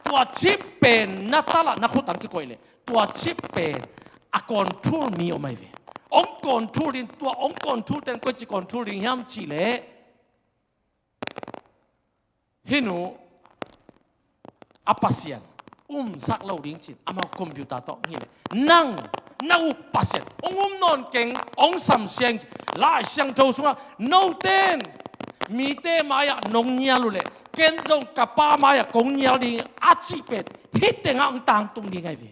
Tua chip pen na talah na khut ang kikoih leh, tua chip pen a control mi om ai ve. Hong control ding, tua hong control ten koici control ding hiam cihleh, hih nu a pasian umsak lo ding cin, amau computer tawh ngileh, nang na up pasian hong um nawn keng, hong samsiang. Lai Siangtho sungah, noten mite mai-ah nong ngial uhleh ken zong ka Pa mai-ah kong ngial ding a cih pen hih tengah hong tangtung ding ai ve.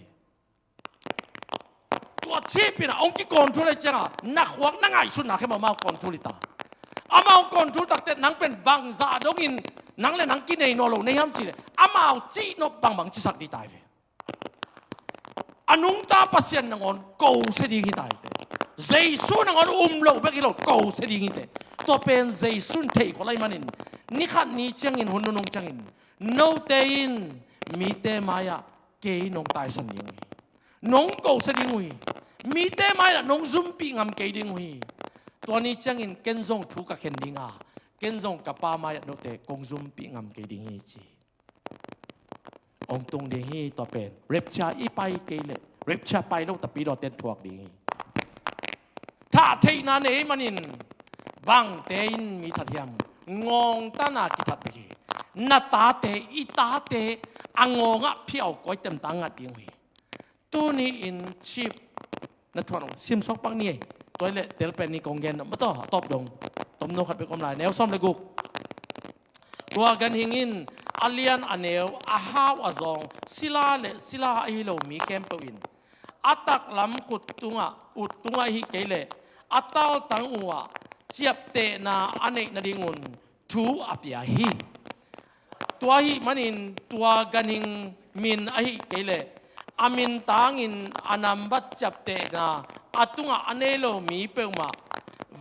Tua chip in ah hong kicontrol leh ciangah na khuak na ngaihsutna khempeuh amau control hi ta. Amau control takte nang pen bangzah dongin nang le nang kinei nawn lo na hiam cihleh, amau cihnop bangbang cisak ding ta hi ve. A nungta pasian nangawn kosia ding hi ta hi teh. Jesu nangawn um lo bek hi lo, kosia ding hi teh. Tua pen Jesu in theih khol ahih manin, ni khat ni ciangin, hun nunung ciangin, note in mite mai-ah kei nong taisan ding uh hi. Nong kosia ding uh hi. Mite mai-ah nong zumpih ngam kei ding uh hi. Tua ni ciangin ken zong thu ka khen dinga, ken zong ka Pa mai-ah note kong zumpih ngam kei ding hi ci. hong tung ding hi. Tua pen rapture i pai kei leh, rapture pai lo tapidawte in thuak ding hi. Thah theihna nei manin bangte in mi that hiam? Ngawngtana kithat bek hi. Na tate, i tate a ngawngah phiau koi temtang ngat ding uh hi. Tuni-in chip na thuah nong simsuak pak ni ei. Tua hi leh telpen ni kong gen nop mataw, a tawp dong. Tomno khat bek om lai, neu sawm le guk. Tua ganhing in a lian a neu, a hau a zawng, sila le sila ahi lo mi khempeuh in a taklam khut tungah, ut tungah hi kei leh a taltang uhah ciaptehna a neih nadingun thu a pia hi. Tua ahih manin tua ganhing min ahi kei leh a mintangin a nambat ciaptehna a tungah a nei lo mi peuhmah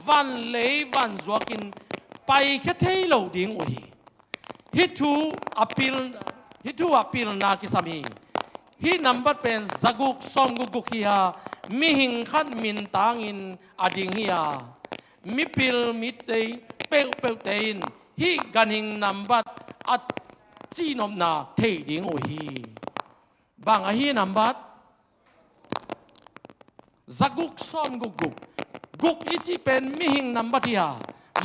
van lei van zuakin paikhia thei lo ding uh hi. Hih thu a pil, hih thu a pilna kisam hi. Hih nambat pen zaguk sawm gukguk hi a, mihing khat mintangin a ding hi a, mipil mitei peuhpeuhte in hih ganhing nambat a cihnopna thei ding uh hi. Bang ahi nambat? Zaguk sawm gukguk. Guk i cih pen mihing nambat hi a,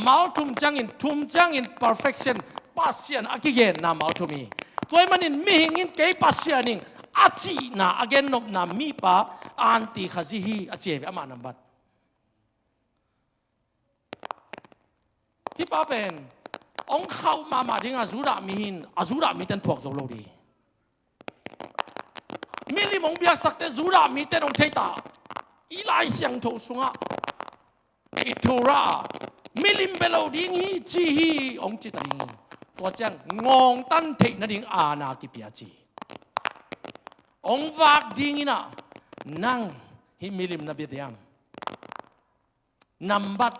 mal thum ciangin, thum ciangin perfection, Pasian a kigenna mal thum hi. Tua ahih manin mihing in kei Pasian ing a cihna a gennopna mipa anti khazi hi a ci hi ve, ama nambat. Hih pa pen hong khauh mahmah ding a, Judah mi hi in, a Judah mite in thuak zo lo ding. Milim hong biaksakte Judah mite in hong thei ta. I Lai Siangtho sungah, i Torah, milim bia lo ding hi ci hi, hong ci ta ding hi. Tua ciang ngawngtan theih nading aana kipia ci. Hong vak ding in a, nang hih milim na bia diam? Nambat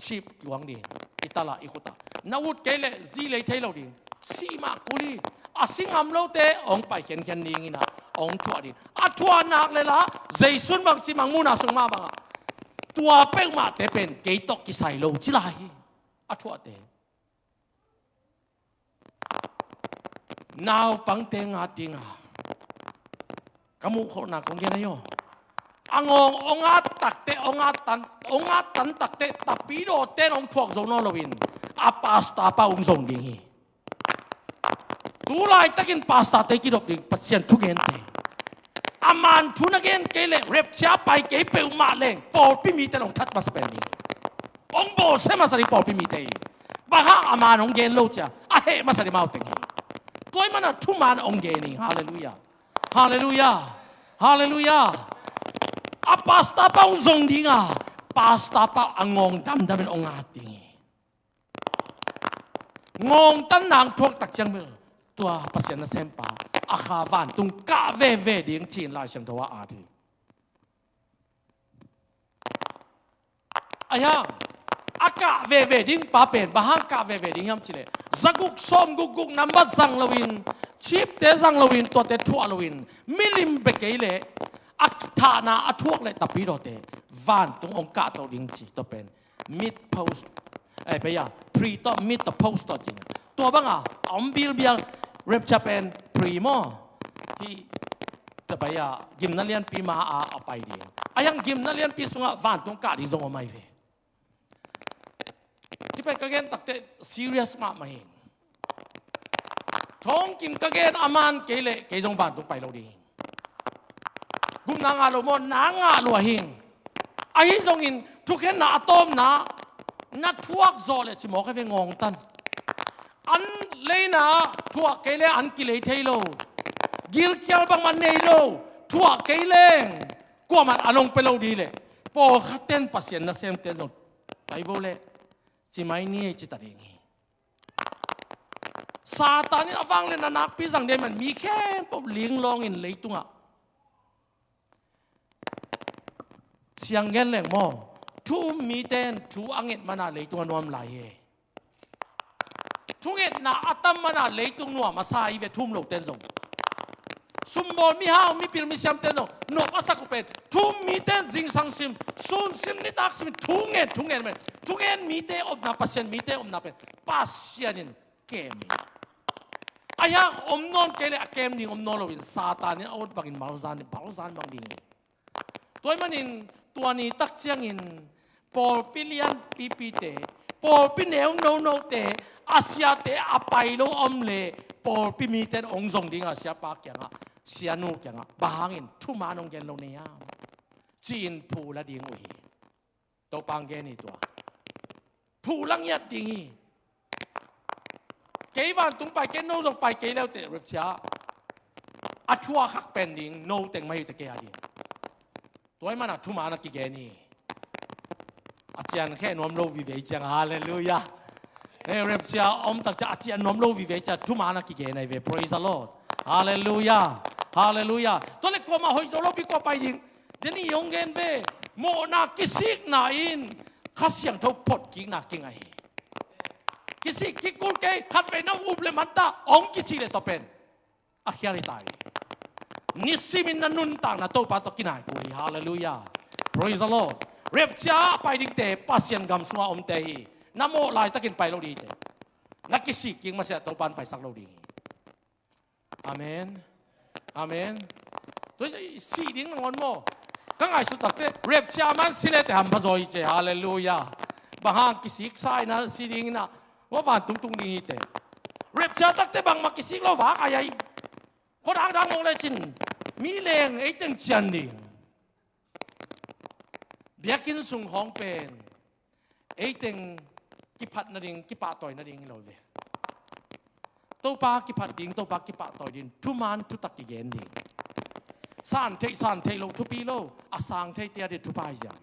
chip luang ding, i tala, i khuta. Na ut kei leh zi lei thei lo ding. Si mah kul hi. A si ngam lote hong pai khiankhian ding in a, hong thuah ding. A thuah nak leh la, Jesu in bang ci, Mangmuhna sung mah bangah, tua peuhmahte pen kei tawh kisai lo ci lai hi. A thuahte. Naupangte ngat ding a, ka muhkholhna kong gen ahi aw. A ngawng hong at takte, hong at tan, hong at tan takte, tapidawte in hong thuak zo nawn loin, a pastor pa hong zong ding hi. Tu laitakin pastorte kidop ding, Pasian thugente. A man thu na gen kei leh rapture pai kei peuhmah leng, pawlpi mite in hong that masa pen ding. Hong bawlsia masa ding pawlpi mite hi. Bang hang? A man hong gen lo cia a heh masa ding amau teng hi. Tua ahih manin thuman hong gen hi. Halleluiah. Halleluiah. Halleluiah. A pastor pa hong zong ding a, pastor pa a ngawng damdam in hong at ding hi. Ngawngtanna hong thuak tak ciang bel, tua Pasian nasempa a kha vantung kah veve ding ci-in Lai Siangtho ah a at hi. Ahi hang a kah veve ding pa pen bang hang kah veve ding hiam cih leh, zaguk sawm gukguk nambat zang loin, chipte zang loin, tuate thuah loin, milim bia kei leh a thahna a thuak leh tapidawte vantung hong kahto ding ci. Tua pen mid post, eh, pai a, pre tawh, mid tawh, post tawh ci. Tua bang a, a om bilbial, rapture pen pre maw. Hih, tua pai a, gimna lianpi ma a, a pai ding. Ahi hang gimna lianpi sungah vantung kah ding zong om ahi ve. Hih pen ka gen takte serious mahmah hi. Thawngkim ka gen a man kei leh kei zong vantung pai lo ding hi. Gupna ngah lo maw? Na ngah lua hi. Ahi zongin thukhenna a tawpna, na thuak zawh leh ci mawk ahi ve, ngawngtan. An leina thuah kei leh an kilei thei lo. Gilkial bangmah nei lo. Thuah kei leng kuamah in an hong pia lo ding leh, pawlkhatte in, Pasian nasemte in zong, pai vo leh, ci mai ni ei, ci ta ding hi. Satan in a vangliatna nakpi zang ding ahih man mi khempeuh linglawngin leitungah, siang gen leng maw, thu um mite in thu a nget man a leitungah nuam lai hi. Thungetna a tam man a leitung nuam a sa hi ve, thu um lote in zong. Sumbawl mihau, mipil misiamte in zong nop a sak uh pen thu um mite in zingsang sim, sun sim, nitak sim in thu ngen, thu ngen pen, thu ngen mite omna, Pasian mite omna pen Pasian in kem hi. A hiang om nawn kei leh a kem ding om nawn loin Satan in a ut bangin malzan, malzan bang ding hi. Tua ahih manin tua ni tak ciangin pawlpi lianpipite, pawlpi neu nonote, a siate a pai lo om leh pawlpi mite in hong zong ding a, siapa kiangah, sianu kiangah, bang hangin thuman hong gen lo na hiam, ci-in phu la ding uh hi. Topa in gen hi tua. Phu la ngiat ding hi. Kei vantung pai, kei no zong pai kei le uh teh, rapture a thuak khak pen ding no teng mah hi teh kei a ding. Tua ahih manin thuman a kigen hi. A cian kheh nuam lo vive ciang, halleluiah. Hei, rapture a om tak ciang a cian nuam lo vive ciang thuman a kigen ahi ve. Praise the Lord. Halleluiah. Halleluiah. Tua leh kuamah hoih zo lopi kua pai ding? Deni hong gen ve. Mawhna kisikna in Kha Siangtho photkikna kingai hi. Kisik kik kul kei, khatvei na up leh manta hong kici leh tua pen a khial hi ta hi. Nisimin na nuntakna Topa tawh kinai kul hi. Halleluiah. Praise the Lord. Rapture a pai dingte, Pasian gam sunga omte hi. Na mawh laitakin pai lo ding hi teh. Na kisik kik masiah Topa in paisak lo ding hi. Amen. Amen. Tua sih ding nangawn maw? Ka ngaihsut tak teh rapture man si leh teh hampha zaw hi ci. Halleluiah. Bang hang kisiksa in a si ding in a, maw, vantung tung ding hi teh. Rapture tak teh bangmah kisik lo vak a hi. Khuadangdang mawk lecin mi leng ei teng cian ding. Biakinn sung khawng pen ei teng kiphat nading, kipahtawi nading hi lo ve. Topa kiphat ding, Topa kipahtawi ding, thuman thutak kigen ding. San theih, san theih lo thupi lo, a sang theite a ding thupha hi ziang.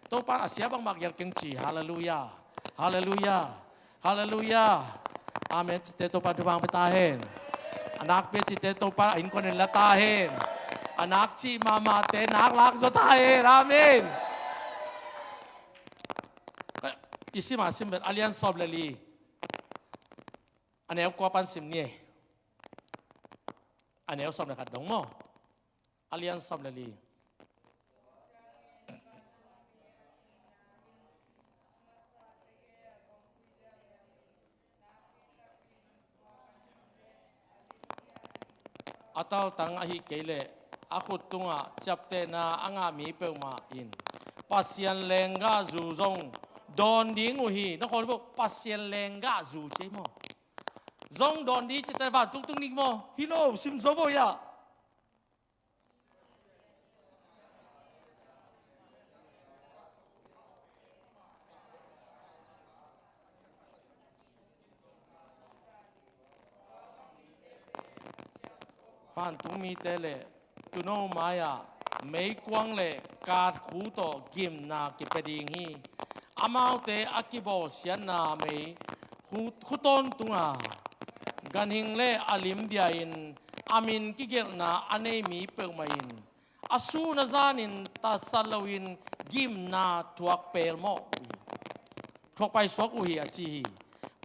Topa in a sia bangmah gelh keng ci. Halleluiah. Halleluiah. Halleluiah. Amen cite Topa in thupha hong pia ta hen. A nakpi a cite Topa in a innkuan in la ta hen. A nakcih mahmahte nak lak zaw ta hen. Amen. I sim a sim vet, a lian sawm le li, a neu kua pan sim ni ei. A neu sawm le khat dong maw? A lian sawm le li. A taltang ahih kei leh a khut tungah ciaptehna a ngah mi peuhmah in Pasian lenggahzu zong dawn ding uh hi. Na khawl bawh, Pasian lenggahzu ci ei maw? Zong dawn ding cite vantung tung ding maw? Hi lo, sim zo bawh ia. Vantung mite le tuuno mai-ah meikuang le kaatkhu tawh gimna kipia ding hi. Amaute a kibawlsiatna mei khu, khu tawntunga ganhing le a lim bia-in a min kigelhna a nei mi peuhmah in a sun a zanin tatsat loin gimna thuak pelmawh uh hi. Thuak paisuak uh hi a ci hi.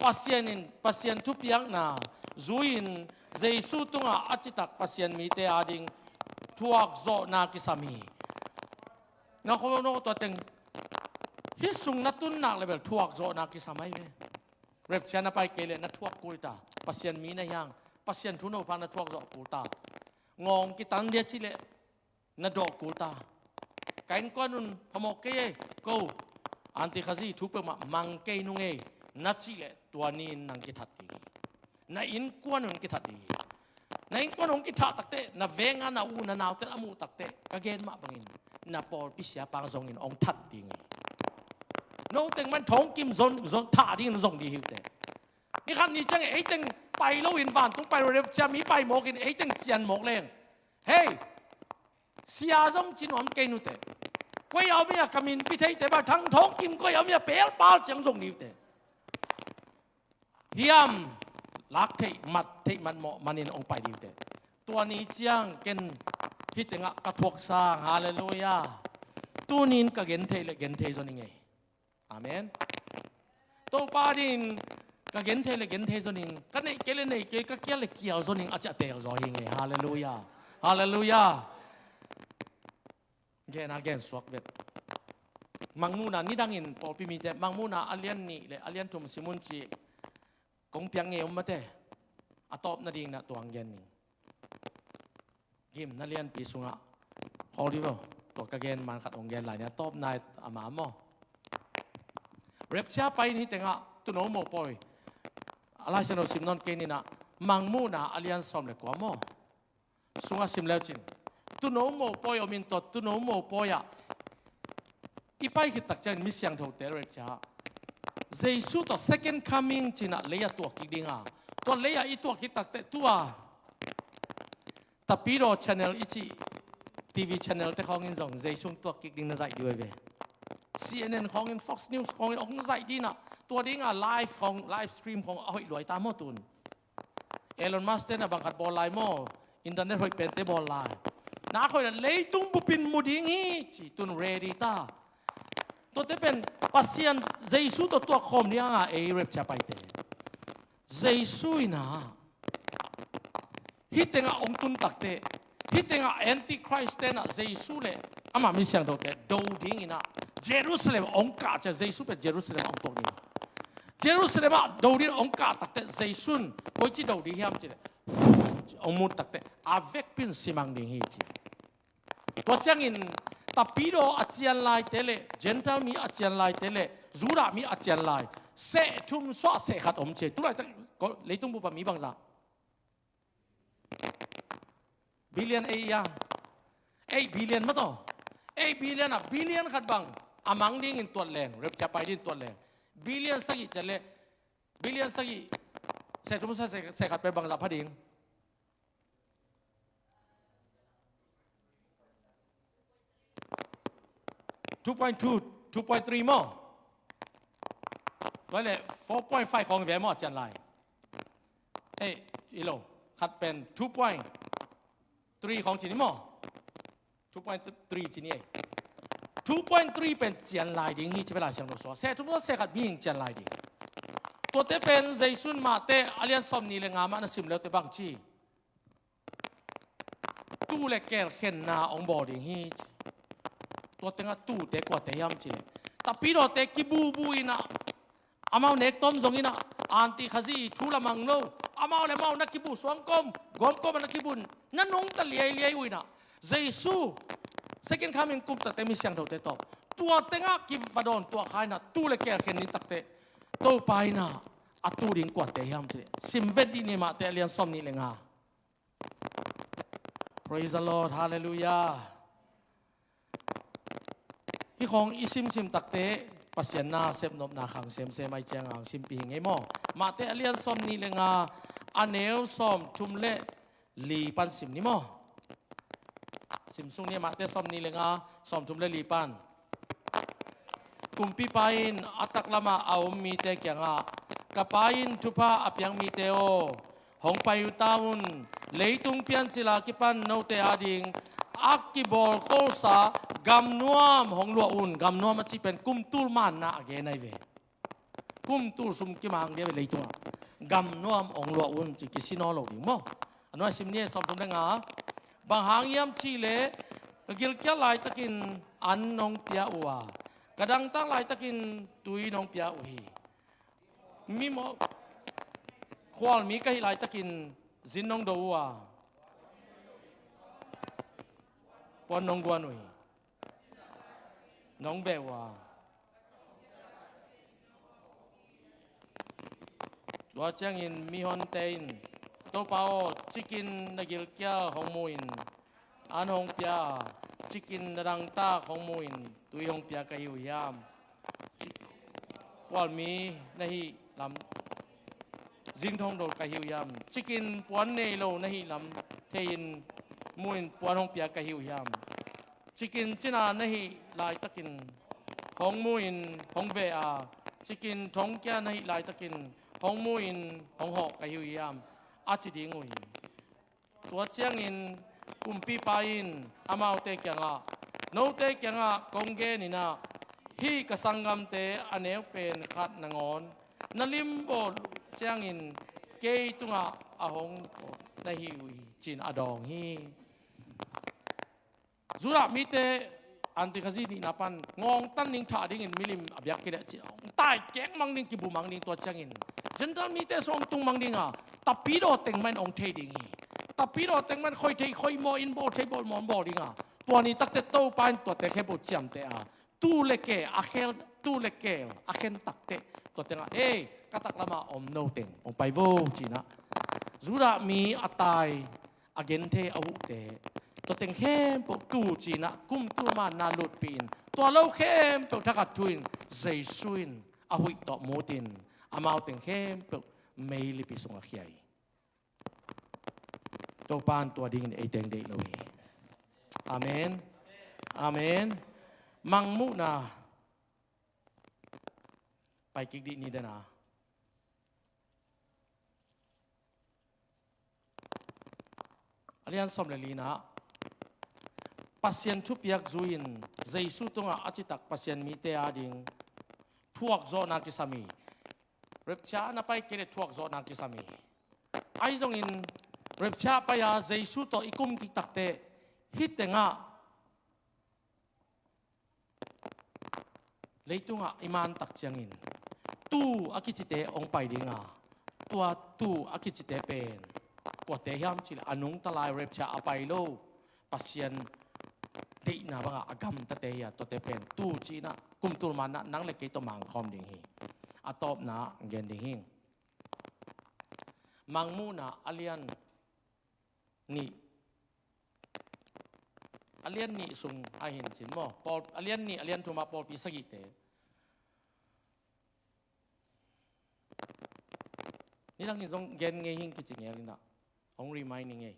Pasian in, Pasian thupiakna zui-in Jesu tungah a citak Pasian mite ading thuakzawhna kisam hi. Na kho, na kho tua teng hih sung na tun nak le bel thuakzawhna kisam ahi ve. Rapture na pai kei leh na thuak kul ta. Pasian mi na hiang, Pasian thu no pha na thuakzawh kul ta. Ngawng kitan dia cih leh na dawh kul ta. Ka innkuan un phamawh kei ei, ko, Aunty Khazi thu peuhmah mang kei nung ei, na cih leh tua ni-in nang kithat ding hi. Na innkuan un kithat ding hi. Na innkuan hong kithah takteh, na venga na u na naute a muh takteh, ka gen mah bangin na pawlpi siapa zongin hong that ding hi. No teng man thongkim zon, zon thah dingin zong ding hi uh teh. Ni khat ni ciangin ei teng pai loin vantung pai lo, rapture mi pai mawkin ei teng cian mawk leng, hei, sia zong ci nuam kei nu teh. Koi a om hia, ka min pi theite bang, thang thongkim koi a om hia, pelpal ciang zong ni uh teh. Hiam, lak theih mat, theih mat mawh manin hong pai ding uh teh. Tua ni ciang ken hih tengah ka thuak sang, halleluiah. Tuni-in ka gen theih le gen thei zaw ning ei. Amen. Topa dingin ka gen thei le gen thei zaw ning, ka neih kei le neih kei, ka kial le kial zaw ning a ciah teel zaw hi ing ei. Halleluiah. Halleluiah. Gen a gen suak vet. Mangmuhna nidangin pawlpi mite, Mangmuhna a lian nih le a lian thum sim un ci. Kong piak ngei om mate. A tawp nading na tuang gen ning. Gimna lianpi sungah khawl dih vo. Tua ka gen man khat hong gen lai ni, a tawp nai a ma maw. Rapture pai in hih tengah tuuno mopawi a Lai Siangtho sim nawn kei ni na, Mangmuhna a lian sawm le kua maw. Sungah sim leu cin, tuuno mopawi om in, tua tuuno mopawi ah i pai khit tak ciangin mi siangthote rapture ah Jesu tawh second coming ci-in ah lei ah tuak kik ding a, tua lei ah i tuak khit tak teh tua Tapidaw channel i cih T V channel te khawng in zong Jesu tuak kik ding na zaih dih uh hi ve. C N N khawng in, Fox News khawng in hong zaih dih na, tua ding a live khawng, live stream khawng a hoih luai ta maw tun. Elon Musk te na bang khat bawl lai maw, internet hoih pente bawl lai. Na hoih na leitung bupin mu ding hi ci, tun ready ta. Tuate pen Pasian Jesu tawh tuak khawm ding a, ei rapture paite. Jesu in ah hih tengah hong tun tak teh, hih tengah Antichrist te in ah Jesu le ama mi siangthote do ding in ah Jerusalem hong kah ciang, Jesu pen Jerusalem ah hong tuak ding. Jerusalem ah do ding hong kah tak teh, Jesu in koici do ding hiam cih leh, hong mut tak teh a vekpi in simang ding hi ci. Tua ciangin Tapidaw a cian laite le Gentile mi a cian laite le Judah mi a cian lai seh thum suah seh khat om ci. Tulaitak leitung bup ah mi bangzah? Billion eight a, eight billion mah tawh. Eight billion ah billion khat bang a mang dingin tuat leng, rapture pai dingin tuat leng, billion sagih ciat le billion sagih seh thum suah seh, seh khat pen bangzah pha ding? Two point two, two point three maw. Tua le four point five khawng ve maw a cian lai. Ei, i lo, khat pen two point three khawng ci ni maw. Two point three ci ni ei. Two point three pen cian lai ding hi ci ve Lai Siangtho sua. Seh thum sua seh khat mihing cian lai ding. Tuate pen Jesu in Mate a lian sawm nih le nga mah na sim leute bang ci, tuu le keel khenna hong bawl ding hi ci. Tua tengah tuute kuate hiam cih leh, Tapidawte kibubu in ah, amau nek tawm zong in ah, anti Khazih thu lamang lo, amau le amau na kibu suangkom, gawmkom ah na kibu, na nungta liailiai uh in ah, Jesu second coming kum takte mi siangthote tawh tua tengah kivadawn tuah kha in ah, tuu le keel khen ni takte Topa in ah a tuu ding kuate hiam cih leh, sim vet dih ni, Mate a lian sawm nih le nga. Praise the Lord. Hallelujah. Hih khawng i simsim takte Pasian na sepnopna khang semsem ai ciang ang simpih hi ngei maw. Mate a lian sawm nih le nga, a neu sawm thum le li pan sim ni maw. Sim sung ni, Mate sawm nih le nga, sawm thum le li pan. Kumpipa in a taklamah a om mite kiangah, ka Pa in thupha a piak mite aw, hong pai uh ta un. Leitung piancil a kipan note ading a kibawl khosa gamnuam hong luah un. Gamnuam a cih pen kum tul manna a gen ahi ve. Kum tul sum kimang dia ve leitungah. Gamnuam hong luah un ci, kisi nawn lo ding maw. A nuai sim ni, sawm thum le nga. Bang hang hiam cih leh ka gilkial laitakin an nong pia uh a, ka dangtak laitakin tui nong pia uh hi. Mimawh khualmi ka hih laitakin zin nong do uh a, puan nong guan uh hi. Nong veh uh a. Tua ciangin mihonte in, Topa aw, cikin na gilkial hong mu in, an hong pia a, cikin na dangtak hong mu in, tui hong pia ka hi uh hiam? Ci-, khualmi na hih lam zin hong do ka hi uh hiam? Cikin puan nei lo na hih lam thei in, mu in, puan hong pia ka hi uh hiam? Cikin cina na hih laitakin hong mu in hong veh a, cikin thongkia na hih laitakin hong mu in hong hawh ka hi uh hiam? A ci ding uh hi. Tua ciangin kumpipa in amaute kiangah, note kiangah kong gen in ah, hih ka sanggamte a neu pen khat nangawn na limbawl uh ciangin kei tungah a hong kawm na hi uh hi, ci-in a dawng hi. Judah mite anti Khazih nihna pan ngawngtan ding, thah dingin milim a biak kileh ci, hong taikek mang ding, kibu mang ding. Tua ciangin Gentile mite sung hong tung mang ding a, Tapidaw teng mah in hong thei ding hi. Tapidaw teng mah in khoi thei khoi maw in bawl thei bawl maw in bawl ding a. Tua ni takte Topa in tuate khempeuh ciamteh a, tuu le keel a khel, tuu le keel a khen takteh tua tengah, "Ei, ka taklamah om no teng hong pai vo," ci-in ah Judah mi a tai, a genthei, a huhte, tua teng khempeuh tuu ci-in ah kum tul manna lutpih in, tua lo khempeuh thakhat thu-in Jesu in a huih tawh mut in amau teng khempeuh meilipi sungah khia hi. Topa in tua dingin ei teng deih lo hi. Amen. Amen. Mangmuhna pai kik dih ni den a. A lian sawm le lina ah, Pasian thupiak zui-in Jesu tungah a citak Pasian mite ading thuakzawhna kisam hi. Rapture na pai kei leh thuakzawhna kisam hi. Ahi zongin rapture pai-a Jesu tawh i kum kik takteh hih tengah leitungah i man tak ciangin tuu a kicite hong pai ding a, tua tuu a kicite pen kuate hiam cih leh a nungta lai rapture a pai lo, Pasian deihna bangah a gamtate hi a, tuate pen tuu ci-in ah kum tul manna nang le kei tawh mangkhawm ding hi. A tawpna gen ding hi. Mangmuhna a lian nih, a lian nih sung ah hi-in cin maw, pawl, a lian nih, a lian thum ah pawlpi sagihte. Nidangin zong gen ngei hi ing, kici ngel in ah hong remind ni ngei.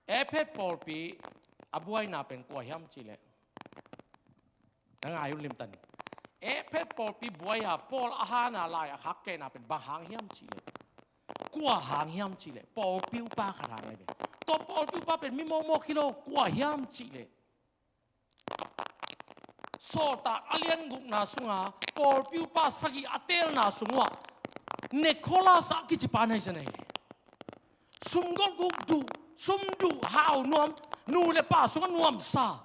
Efesa pawlpi a buaina pen kua hiam cih leh, na ngai un limtan. Efesa pawlpi buai-a Paul a hana lai a khakkehna pen bang hang hiam cih leh, kua hang hiam cih leh, pawlpi upa khat hang ahi ve. Tua pawlpi upa pen mi mawkmawk hi lo, kua hiam cih leh, Sawltak a lian gukna sunga pawlpi upa sagih a teelna sung uah Nicholas a kici pa na hi zen ahi. Sum golhguk duh, sum duh, hau nuam, nu le pa sungah nuamsa.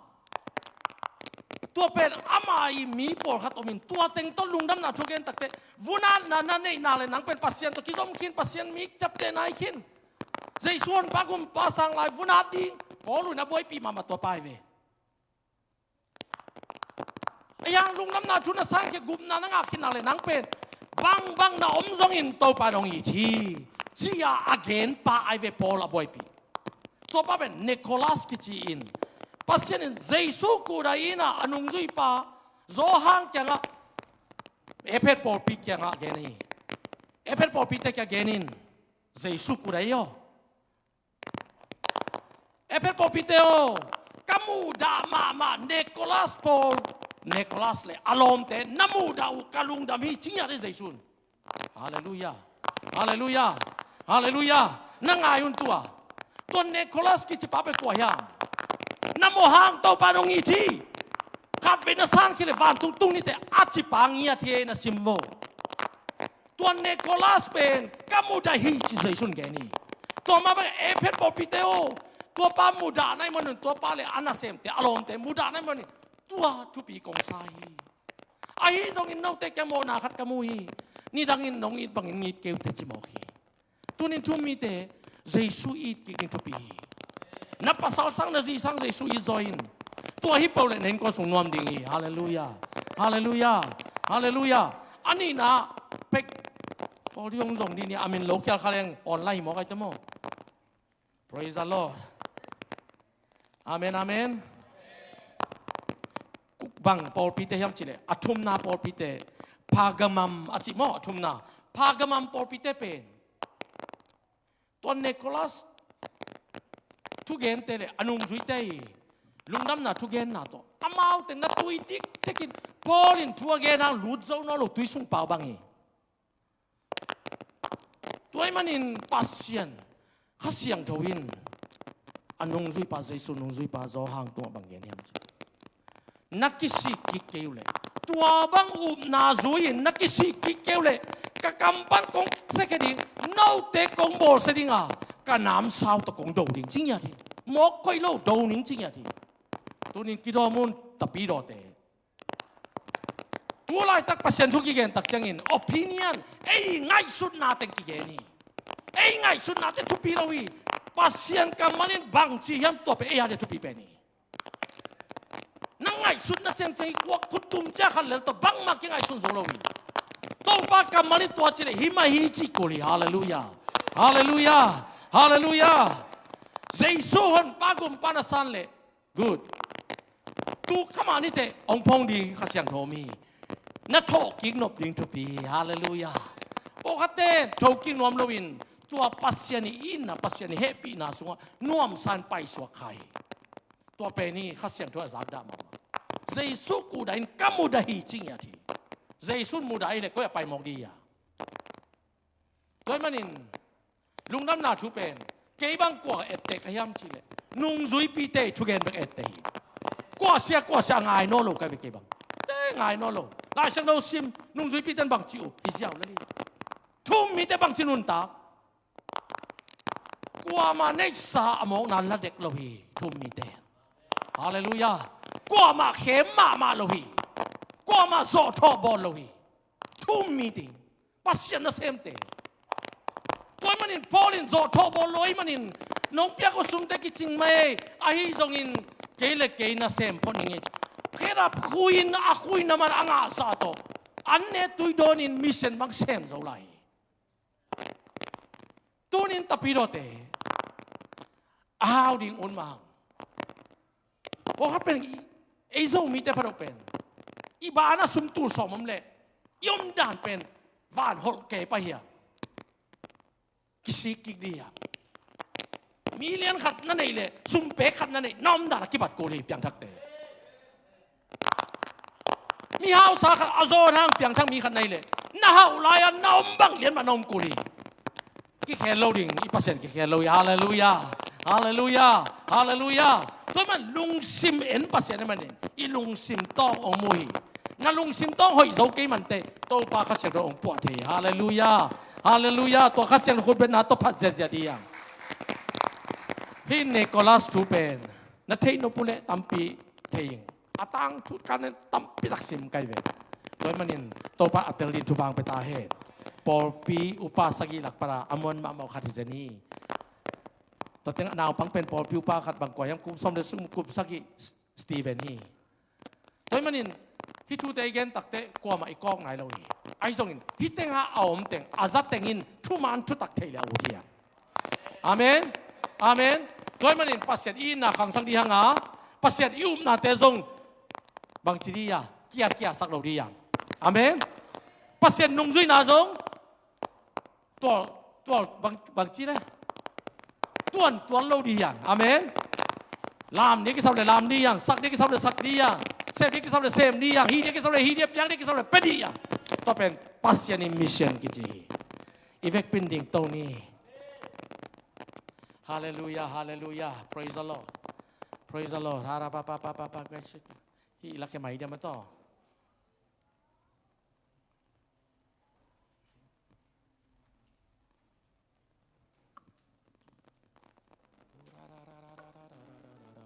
Tua pen ama ii mi pawlkhat om in, tua teng tawh lungdamna thu gen takteh, vunatna na neihna le nang pen Pasian tawh kizom khin, Pasian mi ciaptehna hi khin. Jesu honpa gumpa sang lai vunat ding, Paul in a buaipih mahmah tua pa hi ve. A yang lungdamna thu na sankhia, gupna na ngah khinna le nang pen bangbang na om zongin Topa in hong it hi, ci-a a gen pa ahi ve Paul a buaipih. Tua pa pen Nicholas kici in, Pasian in Jesu kudai in ah a nungzuipa Johan kiangah, Efesa pawlpi kiangah gen hi. Efesa pawlpite kiangah gen in, Jesu kudai aw, Efesa pawlpite aw, ka muhdah mahmah Nicholas Paul, Nicholas le a lawmte na muhdah uh ka lungdam hi, ci ngiat hi Jesu in. Halleluiah. Halleluiah. Halleluiah. Na ngai un tua. Tua Nicholas kici pa pen kua hiam? Na mawh hang Topa in hong it hi. Khatvei na sankhia le vantung tung ni teh a ci pa ngiat hi, na sim vo. Tua Nicholas pen ka mudah hi ci Jesu in gen hi. Tua mah bang Efesa pawlpite aw, tua pa mudah na hih manin, tua pa le a nasemte, a lawmte mudah na hih manin, tua thupi kong sa hi. Ahi zongin note kiang mawhna khat ka mu hi. Nidangin nong it bangin it kei un teh ci mawk hi. Tuni-in thu-um mite, Jesu it kik ding thupi hi. Na pasal sang, na zi sang Jesu it zaw in. Tua hi peuh leh na innkuan sung nuam ding hi. Halleluiah. Halleluiah. Halleluiah. A nihna, pek, audio hong zong dih ni, a min lo khial kha leng online hi mawk ai te maw. Praise the Lord. Amen, amen. Bang pawlpite hiam cih leh, a thumna pawlpite, Pergamum a cih maw, a thumna. Pergamum pawlpite pen tua Nicholas thugente le a nungzuite ii lungdamna thugenna tawh amau teng na tui dikdekin, Paul in thu a gen hang lut zo nawn lo tui sung pau bang hi. Tua ahih manin Pasian Kha Siangtho in a nungzuipa, Jesu nungzuipa Johan tungah bang gen hiam cih leh, na kisik kik kei uh leh, tua bang upna zui-in na kisik kik kei uh leh, ka kam pan kong siakhia ding, note kong bawlsia ding a, ka namsau tawh kong do ding, ci ngiat hi. Mawk koih lo, do ning, ci ngiat hi. Tuni-in kidawm un, tapidawte. Tu laitak Pasian thu kigen tak ciangin opinion, ei ngaihsutna teng kigen hi. Ei ngaihsutna teng thupi lo hi. Pasian kammal in bangci hiam tua pen ei a dia thupi pen hi. Na ngaihsutna ciangciang i kuak khutum cia khat lel tawh bangmah kingaihsun zo lo hi. Topa kammal in tua ci le himah hi cih kul hi. Halleluiah. Halleluiah. Halleluiah. Jesu honpa gumpa na san le. Good. Tu khamah nite hong phong ding Kha Siangtho om hi. Na thawhkik nop ding thupi hi. Halleluiah. Pawlkhatte thokik nuam loin tua Pasian i itna, Pasian i hehpihna sungah nuamsa in paisuak kha hi. Tua pen hi Kha Siangtho a zakdah mahmah. Jesu kuhdah in ka mudah hi ci ngiat hi. Jesu mudah hi le koi a pai mawk dih hia? Tua ahih manin lungdamna thu pen kei bang kua etteh ka hiam cih leh nungzuipite thugen bek etteh hi. Kua sia kua sia ngai nawn lo ka hi ve kei bang. Te ngai nawn lo. Lai Siangtho sim nungzuipite in bangci uh hi ziau lel hi. Thu-um mite bangci nuntak. Kuamah neihsa a mawkna la dek lo hi thu-um mite. Halleluiah. Kuamah khem mahmah lo hi. Kuamah zawhthawh bawl lo hi. Thu-um mi ding Pasian nasemte. Tua ahih manin Paul in zawhthawh bawl lo ahih manin nong piak uh sumte kicing mah ei, ahi zongin kei le kei nasem phot ning ei. Khedap khui-in a khuina man a ngahsa tawh an ne tui dawnin mission bang sem zo lai hi. Tunin tapidawte a hau ding un mah hang. Pawlkhat pen i, ei Zomite pha deuh pen i ban ah sum tul sawm om leh i omdan pen van holh kei pah hiam? Kisik kik dih hiam? Million khat na neih leh sum pek khat na neih na omdan a kibat kul hi piangthakte. Mi hausa khat a zawn hang piangthak mi khat na hih leh na hauh lai-a na om bang lian mah na om kul hi. Kikhel lo ding, i Pasian kikhel lo hi. Halleluiah. Halleluiah. Halleluiah. Tua man lungsim en Pasian ahih manin i lungsim tawng hong mu hi. Na lungsim tawng hoih zo kei manteh Topa Kha Siangtho hong puah thei hi. Halleluiah. Halleluiah. Tua Kha Siangtho khutbetna tawh phat ziahziah dih hiam? Hih Nicholas thu pen na theih nop uh leh tampi thei ing. A tangthu kan tampi tak sim kai ve. Tua ahih manin Topa a tel ding thupha hong pia ta hen. Pawlpi upa sagih lak pan a muan mahmah uh khat hi zen hi. Tua teng naupang pen pawlpi upa khat bang kua hiam, kum sawm le sum kum sagih, Stephen hi. Tua ahih manin hih thute i gen takteh kuamah i kawk nai lo hi. Ahi zongin hih tengah a om teng a za teng in thuman thutak thei leh a ut hi a. Amen. Amen. Tua ahih manin Pasian i itna khangsak dih hang a, Pasian i upnate zong bangci dih a, kiakiasak lo dih a. Amen. Pasian nungzuihna zong tual, tual bang, bangci le tuan tual lo dih a. Amen. Lam dih kisap le lam dih a, sak dih kisap le sak dih a, sem dih kisap le sem dih a, hih dih kisap le hih dih a, piak dih kisap le pia dih a. Tua pen Pasian i mission kici hi. I vekpi in ding to ni. Halleluiah, halleluiah. Praise the Lord. Praise the Lord. Hara pa pa pa pa pa. Hih i lakhia mai diam a taw.